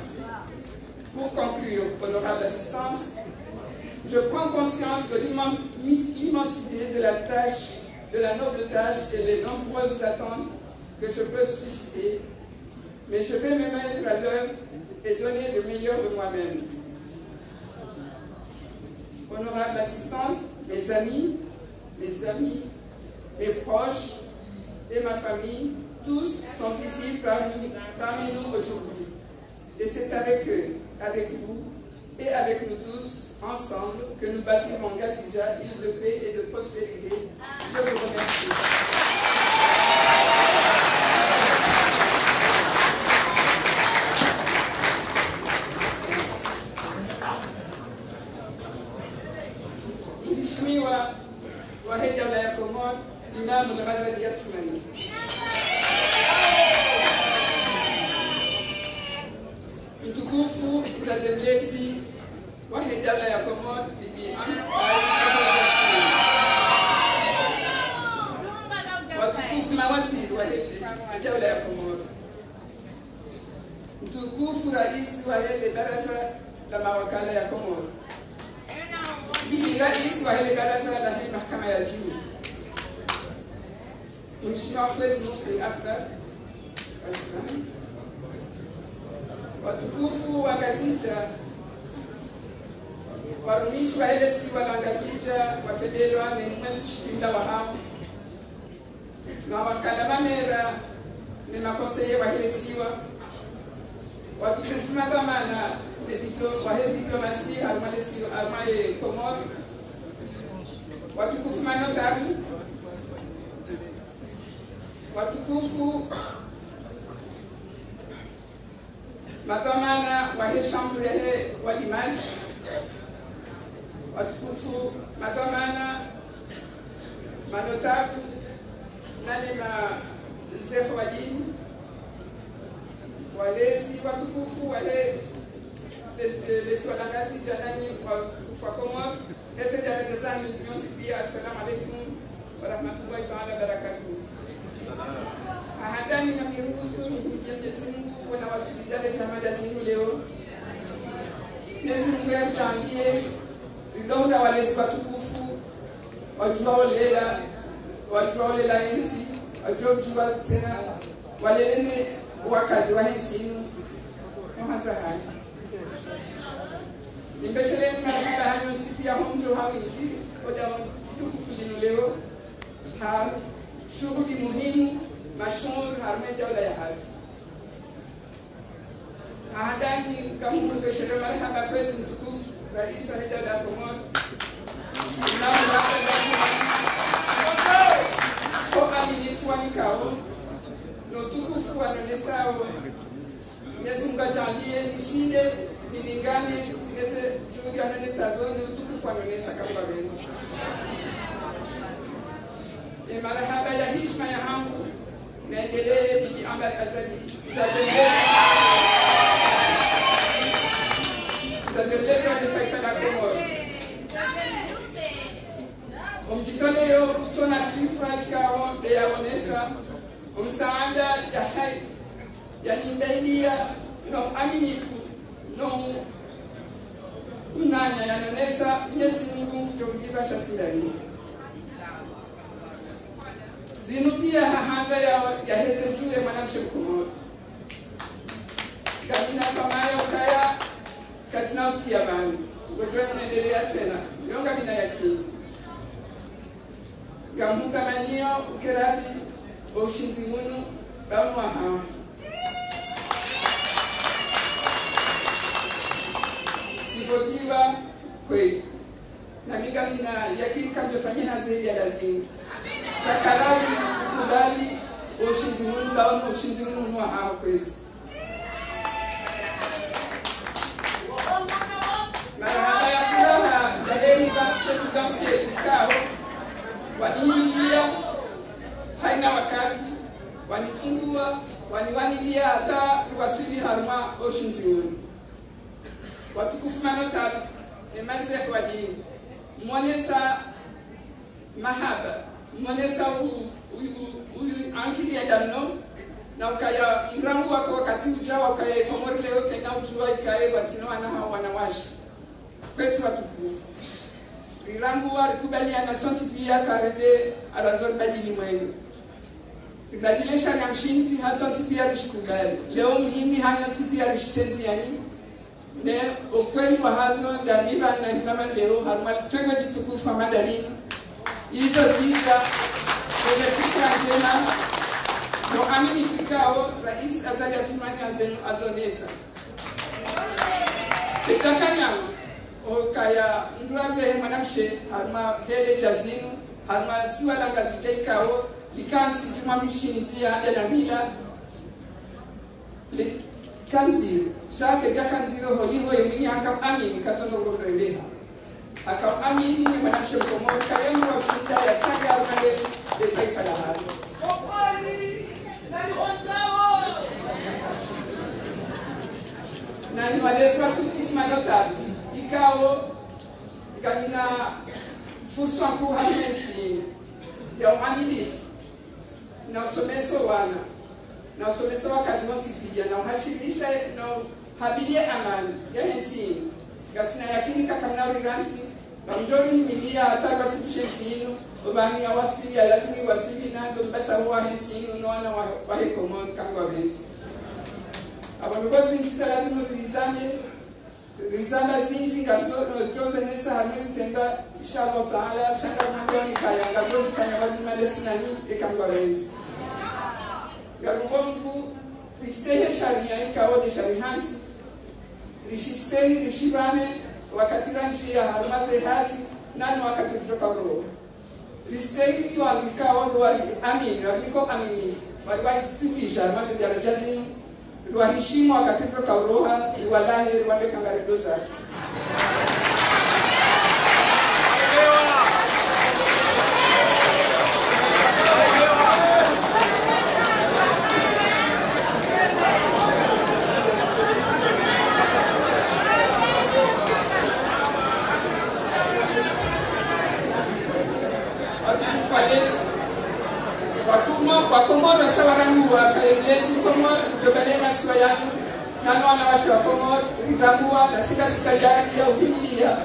Pour conclure, honorable assistance, je prends conscience de l'immen- l'immensité de la tâche, de la noble tâche et les nombreuses attentes que je peux susciter, mais je vais me mettre à l'œuvre et donner le meilleur de moi-même. Honorable assistance, mes amis, mes amis, mes proches et ma famille, tous sont ici parmi, parmi nous aujourd'hui. Et c'est avec eux, avec vous et avec nous tous, ensemble, que nous bâtirons Ngazidja, île de paix et de prospérité. Je vous remercie. Mheshimiwa wahe daula ya Komori, Imam Azali Assoumani. Mtukufu mdzadze mlezi wahe daula ya Komori, Bibi Am- Azali Assoumani. Watukufu mawaziri wahe daula ya Komori. Mtukufu rais wahe le baraza la mawakala ya Komori. Bibi rais wahe le baraza lahe mahakama ya juu. Mheshimiwa Kwezi Mufti Akbar, Aslan. Watukufu wa Ngazidja, warumishi wahe le siwa la Ngazidja, watendelwa ne mwenzi shipinda wahao. Mawakala, mamera, ne makonseye wahe le siwa, watukufu madhwamana ne diplo- wahe diplomasi harumwa le siwa, harumwa ye Komori, watukufu manotable, watukufu madhwamana wahe chambre yahe walimadji, watukufu madhwamana, manotable, nanyi ma sheikh wa dini, walezi watukufu wahe le- le- le siwa la Ngazidja, nanyi watukufu wa Komori. Eze daraja zanyu nyontsi pia, assalamu alaikum warahmatullahi taala wabarakatuh. Ahandani na miruhusu ni mdje Mwenyezi Mungu, wona wasuli daraja hama zinu leo. Mwenyezi Mungu yatrangiye, ridonda walezi watukufu, wadjuwa olela, wadjuwa olela entsi, wadjuwa udjuwa tsena, walele ne wakazi wahe ntsi inu, no handza hayi. Nimbesheleni marahaba hanyu ntsi pia ho mdjo ha windji, oda ho ditukufu linu leo, ha shughuli muhimu, mashuhuri, harumwa ye daula yahatru. Ahandani, ngamhumbesheleo marahaba kwezi mtukufu, rais wahe daula ya Komori. Imam Azali Assoumani. ikao, no utukufu wanonesao. Mwenyezi Mungu ajaliye nishinde, nilingane, neze juhudi anonesazo, no utukufu wanonesa kamba benzi. E marahaba ya hishima ya hangu, naendelee Bibi Amar Azali, nizatembeza, nizatembeza ne taifa la Komori. Omdjitoleo utsona swifa ikao nde yaonesa, omsaada ya hayi, ya nimbailia, no aminifu, no unanya yanonesa, Mwenyezi Mungu ngudjo mliva sha sindani. Zinu pia hahandza ya, yaheze djuu ye mwanamshe Mkomori. Ngamina twamaya ukaya, kazina usiya pvanu. Ngodjo nendelea tsena. Yo ngamina yakini. Ngamhutamanio uke radhi, o ushindzi unu, ba mwaha. Sivotiwa kweli. Nami ngamina yakini kamdjofanya hazi ya lazimu. Sha karayi kubali, o ushindzi unu, ba o ushindzi unu mwaha kwezi. Marahaba ya furaha ya heri vice présidentielle ikao, wanihimilia, haina wakati, wanizungua, waniwanilia hata riwaswili harumwa o ushindzi unu. Watukufu manotables, ne mazehi wa dini. Mwonesa mahaba, mwonesa u, u, u, u, ankili ya damno, na ukaya mrangu wako wakati udja, wa ukaya Komori leo kayina udjua ikaye watsina wana hau wanawashe. Kwezi watukufu. Rirangu wa rikubaliana sontsi pia karende arandzo ribadili mwendo. Ribadili sharia mshindzi ha sontsi pia rishikubali. Leo mhimi hanyu ntsi pia rishitenzi yani, ne ukweli wa hazo, ndami pvanu na himama leo, harumwa litengwe djitukufu hama ndalinu. Izo zidja, zenye fikira ndjema, no aminifu ikao, Rais Azali Assoumani aze-, azonesa. Eka kanyama, okaya mndru ambe mwanamshe, harumwa hele dja zinu, harumwa siwa la Ngazidja ikao, likantsi djumwa mishindzi ya anda na mila, Li-, kandziro, sha kedja kandziro holiho ye mwinyi haka amini kazo ndrongo ndrendeleha. Haka amini ye mwanamshe Mkomori, kaye mndru wa ushinda ya tsaya ya umande ye taifa la hali. Na ni walezi watukufu manotables, ikao, ngamina fursa nkuu hama ntsi ya uaminifu. Na usomesa wana, na usomesa wakazi wontsi pia, na uhashirisha, na uhabilia amani ya he ntsi. Ngasina yakini kakamna urirantsi, ba mdjo rihimilia hata rwaswilishe ntsi inu, opvanu ya waswili, ya lazimu waswili, na ndo mbasa wa he ntsi inu, no wana wa, wa he Komori, kangwa benzi. Apvo nuko zindji za lazimu rizame, Rizamba zindji ngazo, no, djo zenesa harumwa ezi trendwa, inshallah taala, sha ngamwambioni kaya, ngazo zifanya wazima ndasi nanyi, eka ngwa benzi. Ngarumbo mkuu, ristehi sharia ikao nde sharia hantsi, rishistehi, rishipvane, wakati randjia harumwa ze hazi, nani wakati ridjoka uroha. Ristehi wanu ikao ndo wari amini, wari niko amini, wari wari sibisha, maze daraja zinu, riwahishimu wakati ridjoka uroha, riwalahe, riwambe kangari doza. Watukufu walezi. Wakomo-, Wakomoro sa warangu wa kaye mlezi Komoro, djobale masiwa yanu, nano wanawashe wa Komoro, rirangu wa, na sika sika yari ya uhimilia.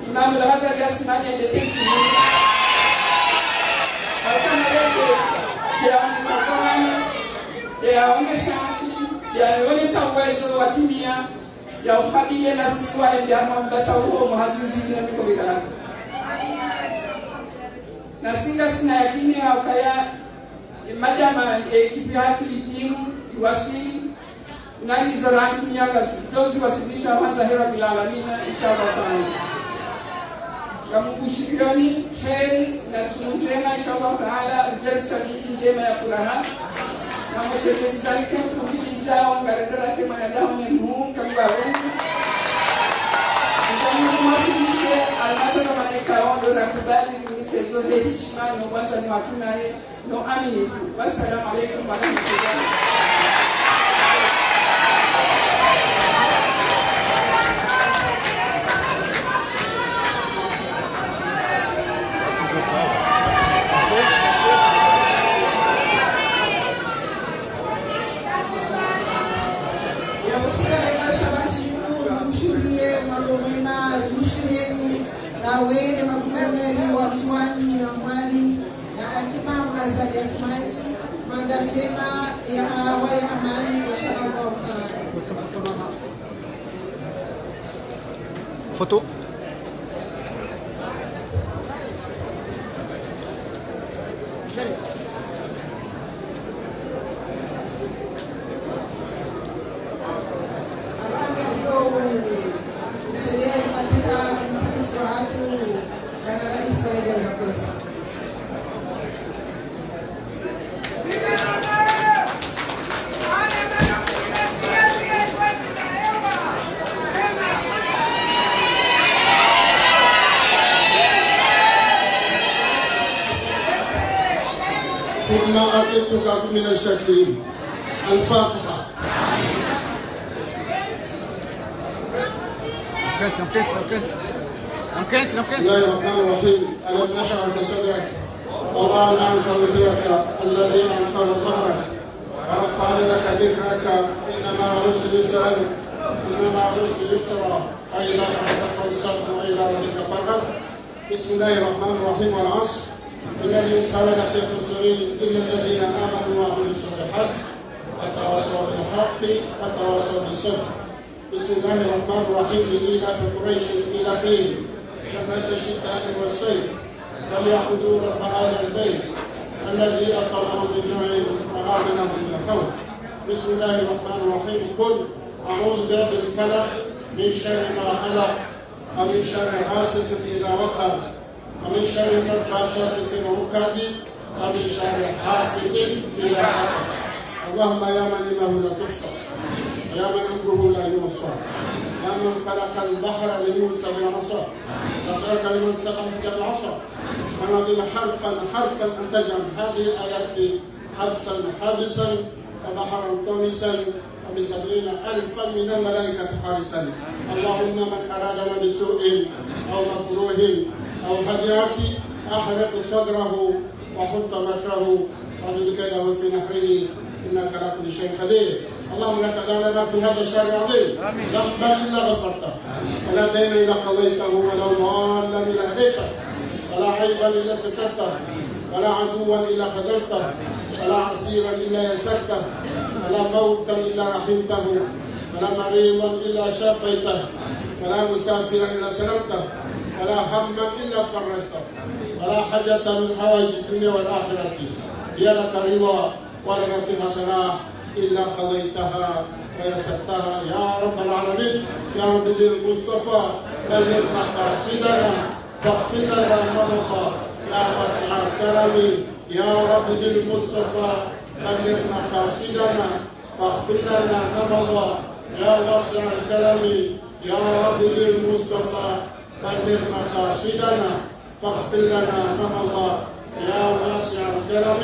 Imamu la Azali Assoumani ya ndese ntsi. Wakana yete, ya onesa komana, ya onesa akili, ya onesa uwezo wa timia, ya uhabile na siwa ende hama mbasa uwo muhazizi na mikomila. Na singa sina yakini ya ukaya, e, madjama, e, ekipi ya haki timu, iwaswili, na nizo rasi miaka, dozi wasilisha wanza hewa bila lamina, inshallah taala. Ngamkushiliyoni heri na ntsihu ndjema, inshallah taala, ridjaliswali idi ndjema ya furaha. Na mweshelezi zalike mfumbili idjao, ngarendo rate mwanadamu mwenhu, kamgwa wenyi. Ngamkuwasilishe almasa na malaika wondo na kubali limitezo he hishima no wandzani watru naye. No aminifu. Wassalamu alaikum warahmatullahi. Ya musika na kasha bashimu, mshuriye, mwando mwema, mshuriyeni, na wene maguverneri wa Ndzuwani na Mwali, na Al-Imam Azali Assoumani, manda ndjema ya hawa ya amani, insha Allah taala. Photo. Abaha ngarijo ushelea ifatiha mtukufu wahatru, bwana rais wa Idara ya Mapesa. كنا أتيتك من الشاكرين. الفاتحة. أمكنت، أمكنت، أمكنت. أمكنت، أمكنت. بسم الله الرحمن الرحيم. ألم نشرح لك صدرك ووضعنا عنك وزرك الذي أنقض ظهرك ورفعنا لك ذكرك فإن مع العسر يسرا إن مع العسر يسرا فإذا فرغت فانصب وإلى ربك فارغب. بسم الله الرحمن الرحيم. والعصر إن الإنسان لفي خسر إلا الذين آمنوا وعملوا الصالحات وتواصوا بالحق وتواصوا بالصبر. بسم الله الرحمن الرحيم. لإيلاف قريش إيلافهم رحلة الشتاء والصيف فليعبدوا رب هذا البيت الذي أطعمهم من جوع وآمنهم من خوف. بسم الله الرحمن الرحيم. قل أعوذ برب الفلق من شر ما خلق ومن شر غاسق إذا وقب ومن شر النفاثات في العقد ومن شر حاسد إذا حسد. اللهم يا من علمه لا تحصى ويا من أمره لا يحصى يا من فلق البحر لموسى بالعصا نسألك لمن سبق في العصا أن نضرب حرفا حرفا أن تجعل هذه الآيات حبسا حابسا وبحرا طامسا وبسبعين ألفا من الملائكة حارسا. اللهم من أرادنا بسوء أو مكروه أو هديعة أحرق صدره وحط مكره واردد كيده في نحره إنك على كل شيء قدير. اللهم لا تدع لنا في هذا الشهر العظيم ذنبا إلا غفرته ولا دينا إلا قضيته ولا ضالا إلا هديته ولا عيبا إلا سترته ولا عدوا إلا خذلته ولا عسيرا إلا يسرته ولا موتا إلا رحمته ولا مريضا إلا شافيته ولا مسافرا إلا سلمته ولا هما إلا فرجته ولا حاجة من حوائج الدنيا والآخرة هي لك رضا ولنا فيها صلاح إلا قضيتها ويسرتها يا رب العالمين. يا رب بالمصطفى بلغ مقاصدنا فاغفر لنا ما مضى يا واسع الكرم. يا رب بالمصطفى بلغ مقاصدنا فاغفر لنا ما مضى يا واسع الكرم. يا رب بالمصطفى بلغ مقاصدنا فاغفر لنا ما مضى يا واسع الكرم.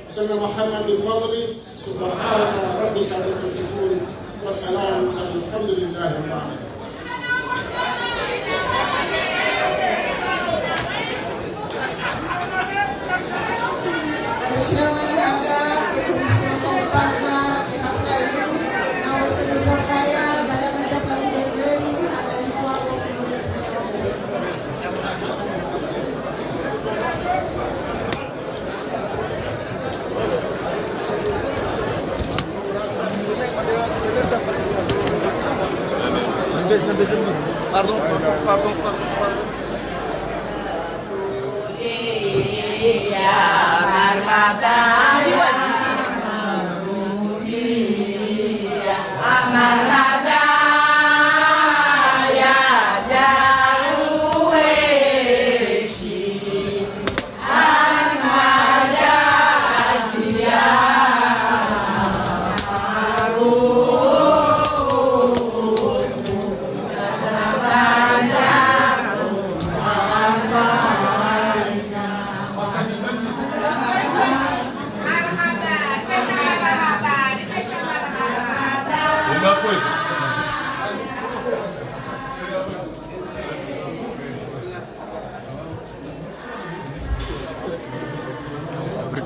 سيدنا محمد بفضله. سبحان ربك رب العزة عما يصفون وسلام على المرسلين والحمد لله رب العالمين. Abashira marahaba, e commission ya upanga e hafla yinu, na wesheleza ukaya, madame la gouverneur, anaikwa wa fumu ya Pardon, pardon, pardon, pardon, pardon.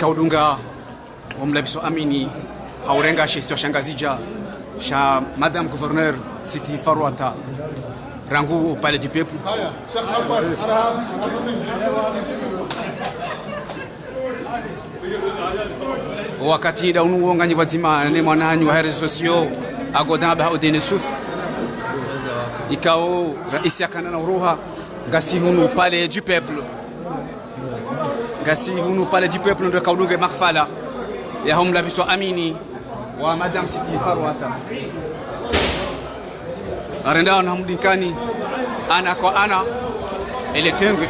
Udunga omlapviso amini, haurenga she isiwa sha Ngazidja, sha Madame Gouverneur Sitti Farouata, rangu Palais du Peuple. Wakati nda unu wo nganyi pvwadzima ne mwananyanyu wa réseaux sociaux, Agodan Bahaoudine Souf, ikao raisi yakana na uroha, ngasi hunu Palais du Peuple. Ngasi hunu Palais du Peuple ndo raka udunga mahafala yaho mlapviso amini wa Madame Sitti Farouata. Arenda na hamdinkani ana kwa ana, ele tengwe.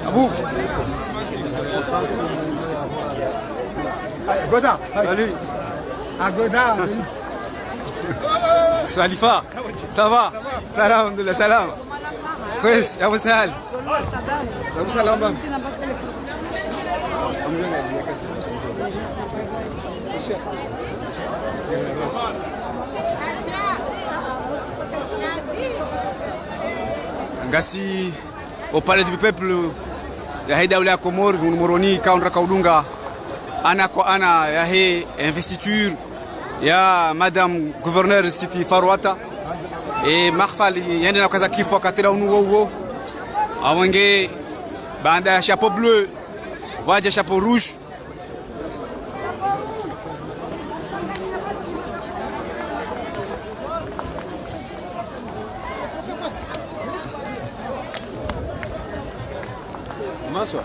Abu. Agoda. Salut. Agoda, Félix. Khalifa. Ça va ? Ça va, alhamdoulillahi, salama. Kwezi, ya Abu Sahal. Salam, salam. Ngasi o Palais du Peuple yahe daula ya Komori, hunu Moroni, ikao ndo raka udunga ana kwa ana yahe investiture ya Madame Gouverneur Sitti Farouata. E mahafali yende na kaza kifu wakati la unu wo uwo. Awenge baanda ya chapeau bleu, pvwadja chapeau rouge. Maswa.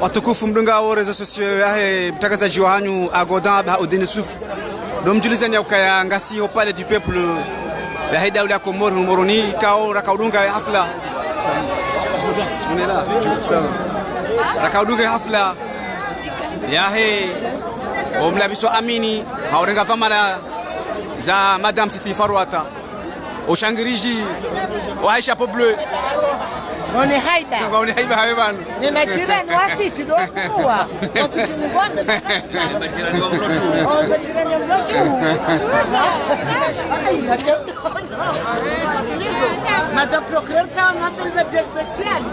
Watukufu mdungao réseaux sociaux yahe mtrangazaji wahanyu Agodan Bahaoudine Souf, ndo mdjulizani ya ukaya ngasi ho Palais du Peuple yahe daula ya Komori hunu Moroni, ikao raka udunga hafla. Raka udunga hafla yahe omlapviso amini, haurenga dhwamana za Madame Sitti Farouata. Oshangiriji wa chapeau bleu. Ngwaone haiba. Ngwaone haiba hawe pvanu. Ni majirani wa Sitti ndo kuwa. Watu jini ngwambe. Ni majirani wa mlotu. Oh, majirani wa mlotu. Madame Procureur, ça, on a fait une spéciale.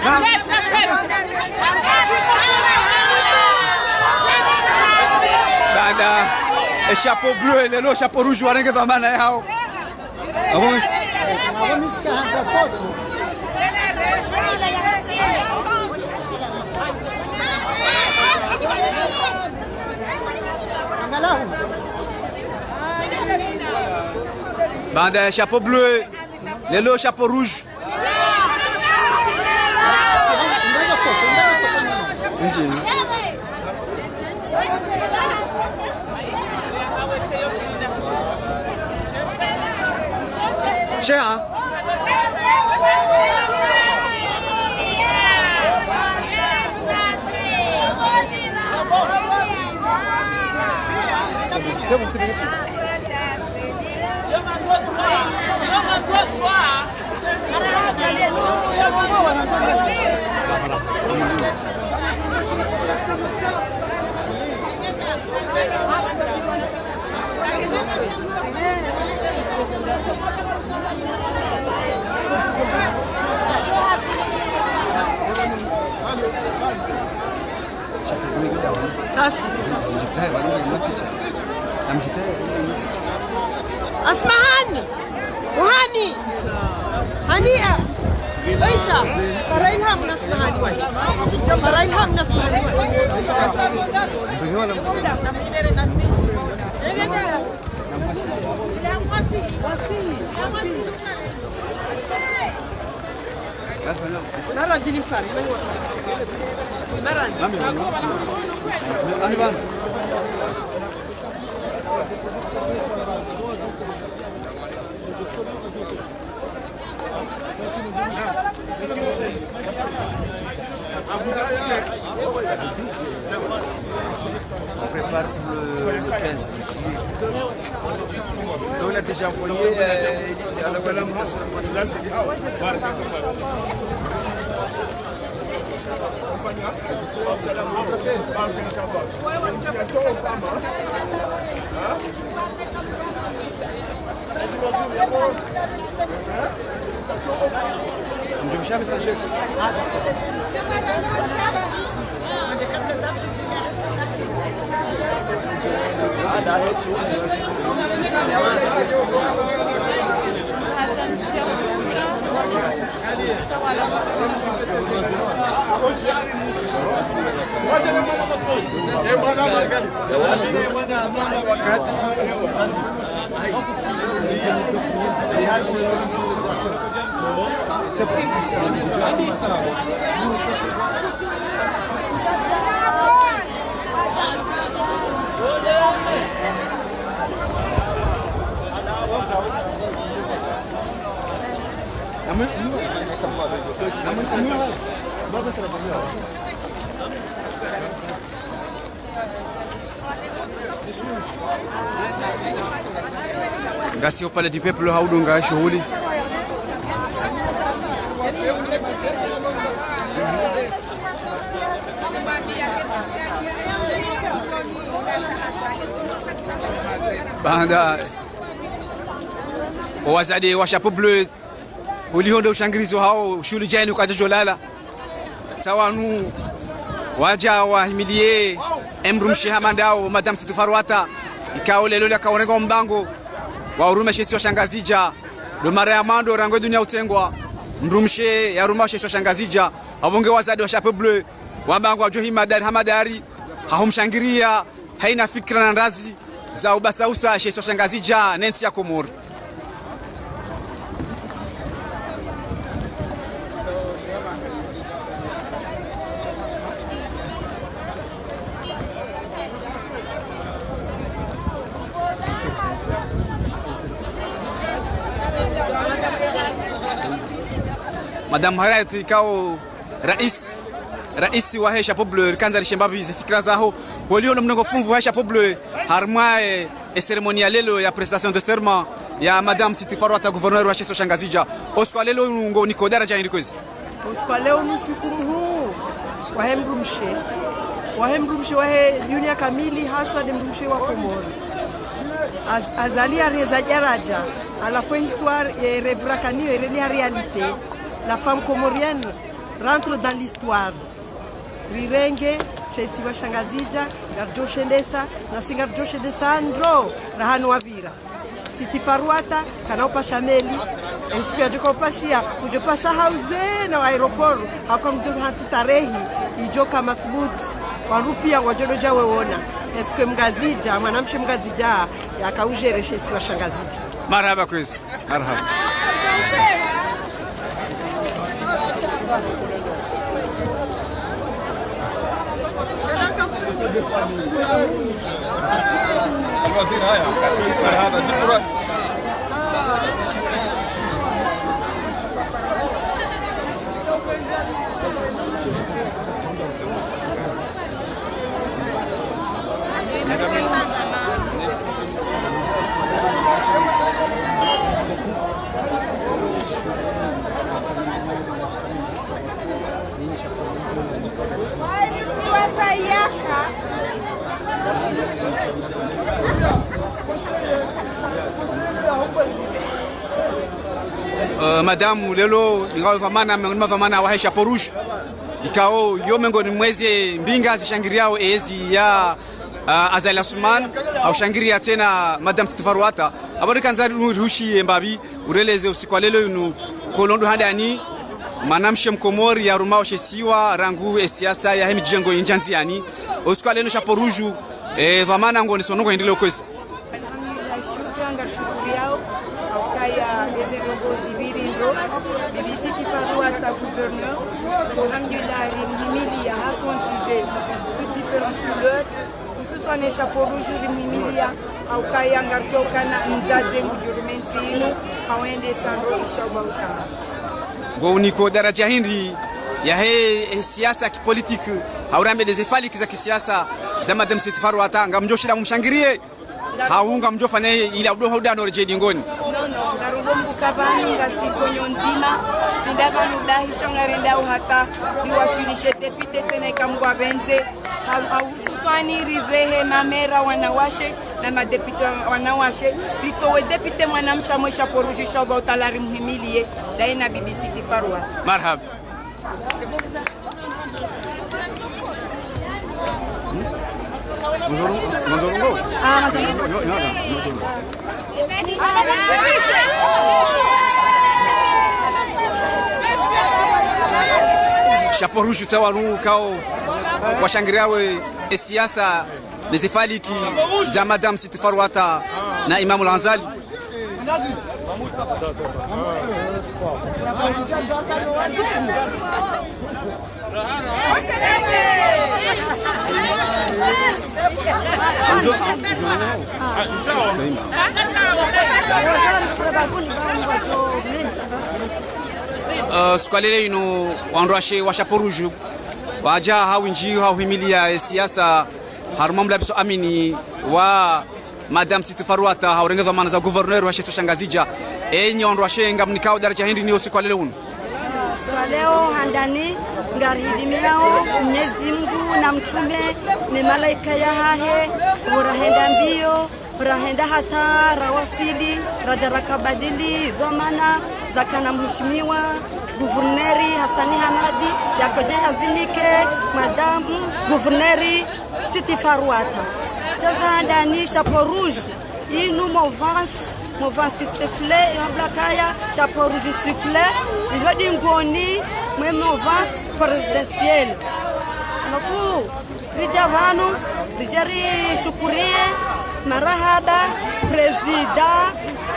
Hein ? Baanda e chapeau bleu, lelo chapeau rouge, warenge dhwamana yahawo. Abo. Baanda e chapeau bleu, lelo chapeau rouge. Injini. Sheha. Asmahani. Uhani. Hania. Aisha. Para Ilham na Asmahani wai. Para Ilham na Asmahani wai. On prépare pour le, le quinze juillet. Donc, on a déjà envoyé, euh, une liste à la félicitations aux femmes, hein. Ngasi ho Palais du Peuple ha udunga shuhuli. Baanda owazade wa Chapeau Bleu uliho ndo ushangirizi wahawo, shuhuli djayinu kadjadjolala. Tsawanu wadja wahimiliye emdrumshe hama ndawo, Madame Sitti Farouata, ikao leo lakaoneka ombango wa uruma she isiwa sha Ngazidja. Ndo mara ya mwando rangu edunia utsengwa, mdrumshe yaruma she isiwa sha Ngazidja. Apvo nge wazade wa Chapeau Bleu wamba ngwadjo hima dari hama dari, ha humshangiriya, hayina fikira na ndrazi za ubasausa she isiwa sha Ngazidja ne ntsi ya Komori. Madame Harriet ikao rais, rais wahe Chapeau Bleu, rikandza rishemba pvi ze fikira zaho. Holiho no mnongo fumvu wahe Chapeau Bleu, harumwa, eh, e cérémonie ya leo ya prestation de serment ya Madame Sitti Farouata, gouverneur wa she isiwa sha Ngazidja. Osiku wa leo unu ngo niko daraja hindri kwezi? Osiku wa leo unu usiku muhuu wahe mdrumshe, wahe mdrumshe wahe dunia kamili, haswa nde mdrumshe wa Komori. Az-, Azali yareza daraja, halafu histoire ye rêve rakaniyo ireni ha réalité. La femme comorienne rentre dans l'histoire. Rirenge she isiwa sha Ngazidja, ngaridjo shendesa, nasi ngaridjo shendesa ndro rahanu wapvira. Sitti Farouata kana upasha meli, esiku yadjo ka upashiya, udjo pasha hauze na wa aéroport, hauka mdjo hantsi tarehi idjo ka mathubuti, wandru piya ngwadjo dodja wewona. Esiku mngazidja, mwanamshe mngazidja yaka ugérer she isiwa sha Ngazidja. Marahaba kwezi. Marahaba. Eh, madame, leo ngawe dhwamana, miongoni mwa dhwamana wahe Chapeau Rouge. Ikao yo miongoni mwa ze mbinga zishangiriyao ezi ya, ah, Azali Assoumani, Haushangiriya tsena Madame Sitti Farouata. Apvo rikandza ri-, rihushiye mbapvi, ureleze usiku wa leo inu, ko londo handani, mwanamshe mkomori yarumao she isiwa, rangu e siasa yahe midjirengo indjia ndziani. Usiku wa leo Chapeau Rouge, eh, dhwamana ngoni sono ngo endeleo kwezi. Alhamdulillah, shukran, ngarishukuriao, haukaya eze ndrongoo zipviri ndo, Bibi Sitti Farouata gouverneur, alhamdulillah, rimhimiliya hasontsi ze, toutes différentes couleurs, hususwan e Chapeau Rouge rimhimiliya, haukaya ngaridjo ukana mdzadze ngudjo rume ntsi inu, hawende sandro isha uba ukana. Ngo uniko daraja hindri yahe, eh, siasa kipolitiki, hau rambe ndeze faliki za kisiasa za Madame Sitti Farouata, ngamdjo shinda mumshangiriye, hau ngamdjo fanya ili audo hauda no redjei dingoni. No, no, ngarumbo mbuka pvanu ngasi konyo ndzima, tsi nda pvanu dahi sho ngarendao hata riwaswilishe député tsena ika Mngu apvendze, hau, hau hususwani ripvehe mamera wanawashe na madéputé wanawashe, ritowe député mwanamshe amwe Chapeau Rouge, inshallah taala rimhimiliye, daye na Bibi Sitti Farouata. Marhaba. Chapeau Rouge tsa wanu kao washangiriao e siasa neze faliki za Madame Sitti Farouata na Imam Al-Ghazali. Eh, siku wa leo inu wandru washe wa Chapeau Rouge wadja ha windji ha uhimiliya e siasa harumwa mlabiso amini wa Madame Sitti Farouata, haurenge dhwamana za gouverneur wa she isiwa sha Ngazidja. Enyi wandru washe ngamnikao daraja hindri ni usiku wa leo unu? Usiku wa leo handani, ngarihidimiao Mnyezi Mngu na mtrume ne malaika yahahe, pvo rahenda mbio, pvo rahenda hata rawaswili, radja rakabadili dhwamana zakana mheshimiwa gouverneur Hassani Hamadi, yakodja yazinike Madame gouverneur Sitti Farouata. Tsaza handani Chapeau Rouge, inu mouvance, mouvance sifflet, yo blakaya, Chapeau Rouge sifflet, ilo dingoni mwe mouvance présidentielle. Halafu, ridja pvanu, ridja rishukuriye, marahaba, président,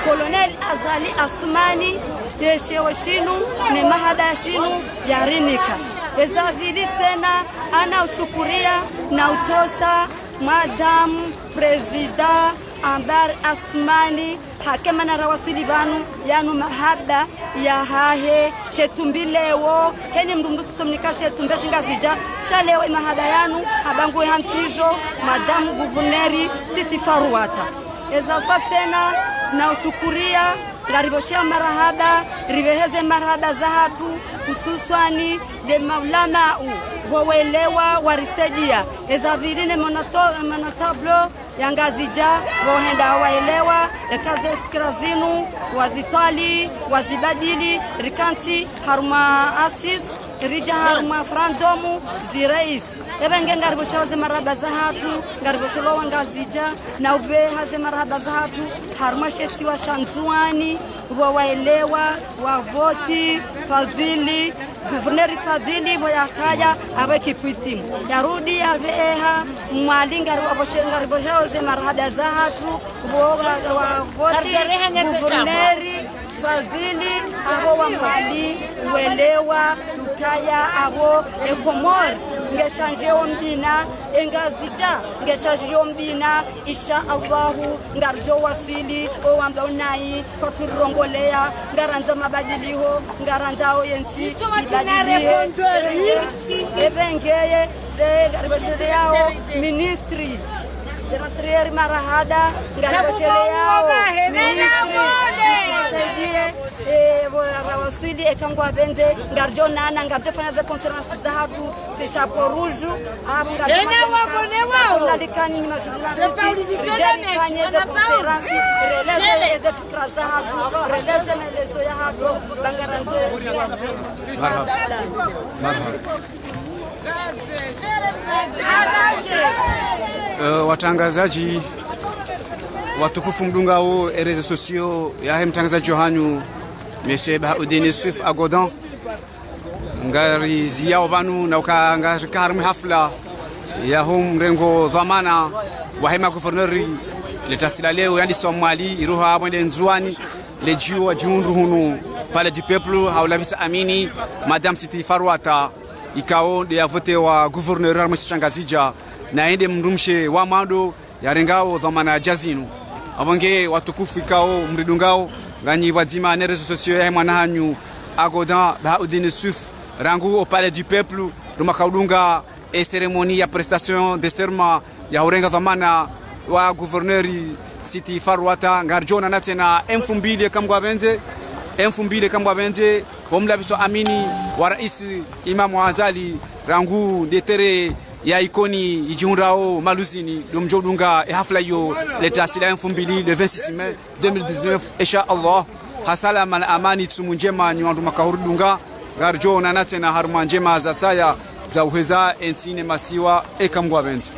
Colonel Azali Assoumani, ye sheo shinu, ne mahaba shinu, yarinika. Eza pvili tsena, ana ushukuriya, na utosa, Madame Président Anbar Assoumani, hake mana rawaswili pvanu, yanu mahaba yahahe, she tumbi leo, heni mndru mndru tsusomnika she tumbi shingazidja, sha leo imahaba yanu, habangu hantsizo, Madame Gouverneur Sitti Farouata. Eza sa tsena, na ushukuriya, ngaripvoshea marahaba, ripveheze marahaba zahatru, hususwani, nde maulamau, pvo welewa, warisaidia. Eza pvili ne monato-, monatablo, ya Ngazidja, pvo henda waelewa, eka ze fikira zinu, wazitwali, wazibadili, rikantsi, harumwa assises, ridja harumwa référendum, zirais. Ebe nge ngaripvoshao ze marahaba zahatru, ngaripvoshao wa Ngazidja, na upveha ze marahaba zahatru, harumwa she isiwa sha Ndzuwani, pvo waelewa, wavoti, Fadhili, Gouverneur Fadhili, pvo yakaya, apve kipwitimu. Yarudi, yapveha, Mwali, ngari wapvoshe-, ngaripvoshao ze marahaba zahatru, pvo wa-, wavoti, Gouverneur Fadhili, apvo wa Mwali, welewa, ukaya, apvo, e Komori, nge shandje ombina, e Ngazidja, nge shandje ombina, insha Allahu, ngaridjo waswili, o wamba unayi, kwatsu rirongoleya, ngarandza mabadiliho, ngarandza o yentsi, ibadilihe. Ebe ngeye, ze ngaripvosheleyao, ministri, ze matériel marahaba, ngaripvosheleyao, ministri, saidie, e, pvo rawaswili, eka ngwapvendze, ngaridjo nana, ngaridjo fanya ze conférence zahatru, si Chapeau Rouge, apvo ngaridjo nana, ngaridjo nana, ngaridjo nana, ngaridjo nana, ngaridjo nana, ze conférence, releze, eze fikira zahatru, releze maelezo yahatru, ba ngarandzo ya kiwasu. Marhaba. Marhaba. Eh, watrangazadji, Watukufu mdungao e réseaux sociaux yahe mtrangazadji wahanyu, Monsieur Bahaoudine Soef Agodan. Ngariziyao pvanu na uka ngarika harimwa e hafla yaho mrengo dhwamana wahe ma gouverneurs, le tasi la leo yandiswa Mwali, iroha mwende Ndzuani, ledjiwa djihundru hunu Palais du Peuple, ha ulapvisa amini Madame Sitti Farouata, ikao nde yavotewa gouverneur harimwa e shisiwa sha Ngazidja, naye nde mdrumshe wa mwando yarengao dhwamana dja zinu. Apvo nge watukufu ikao mridungao, nganyi pvwadzima ne réseaux sociaux yahe mwana hanyu Agodan Bahaoudine Soef, rangu o Palais du Peuple, rumwaka udunga e cérémonie ya prestation de serment ya urenga dhwamana wa gouverneur Sitti Farouata, ngaridjo onana tsena e mfumbili eka Mngu apvendze, e mfumbili eka Mngu apvendze, ho mlapviso amini wa raisi Imamu Azali, rangu nde terrain ya Ikoni idjihundrao Maluzini, ndo mdjo udunga e hafla iyo le tasi la e mfumbili, le vingt-six mai deux mille dix-neuf, insha Allah. Ha salama na amani, tsumu ndjema nyi wandru mwaka huridunga, ngaridjo onana tsena harumwa ndjema za saya za uheza e ntsi ne masiwa eka Mngu apvendze.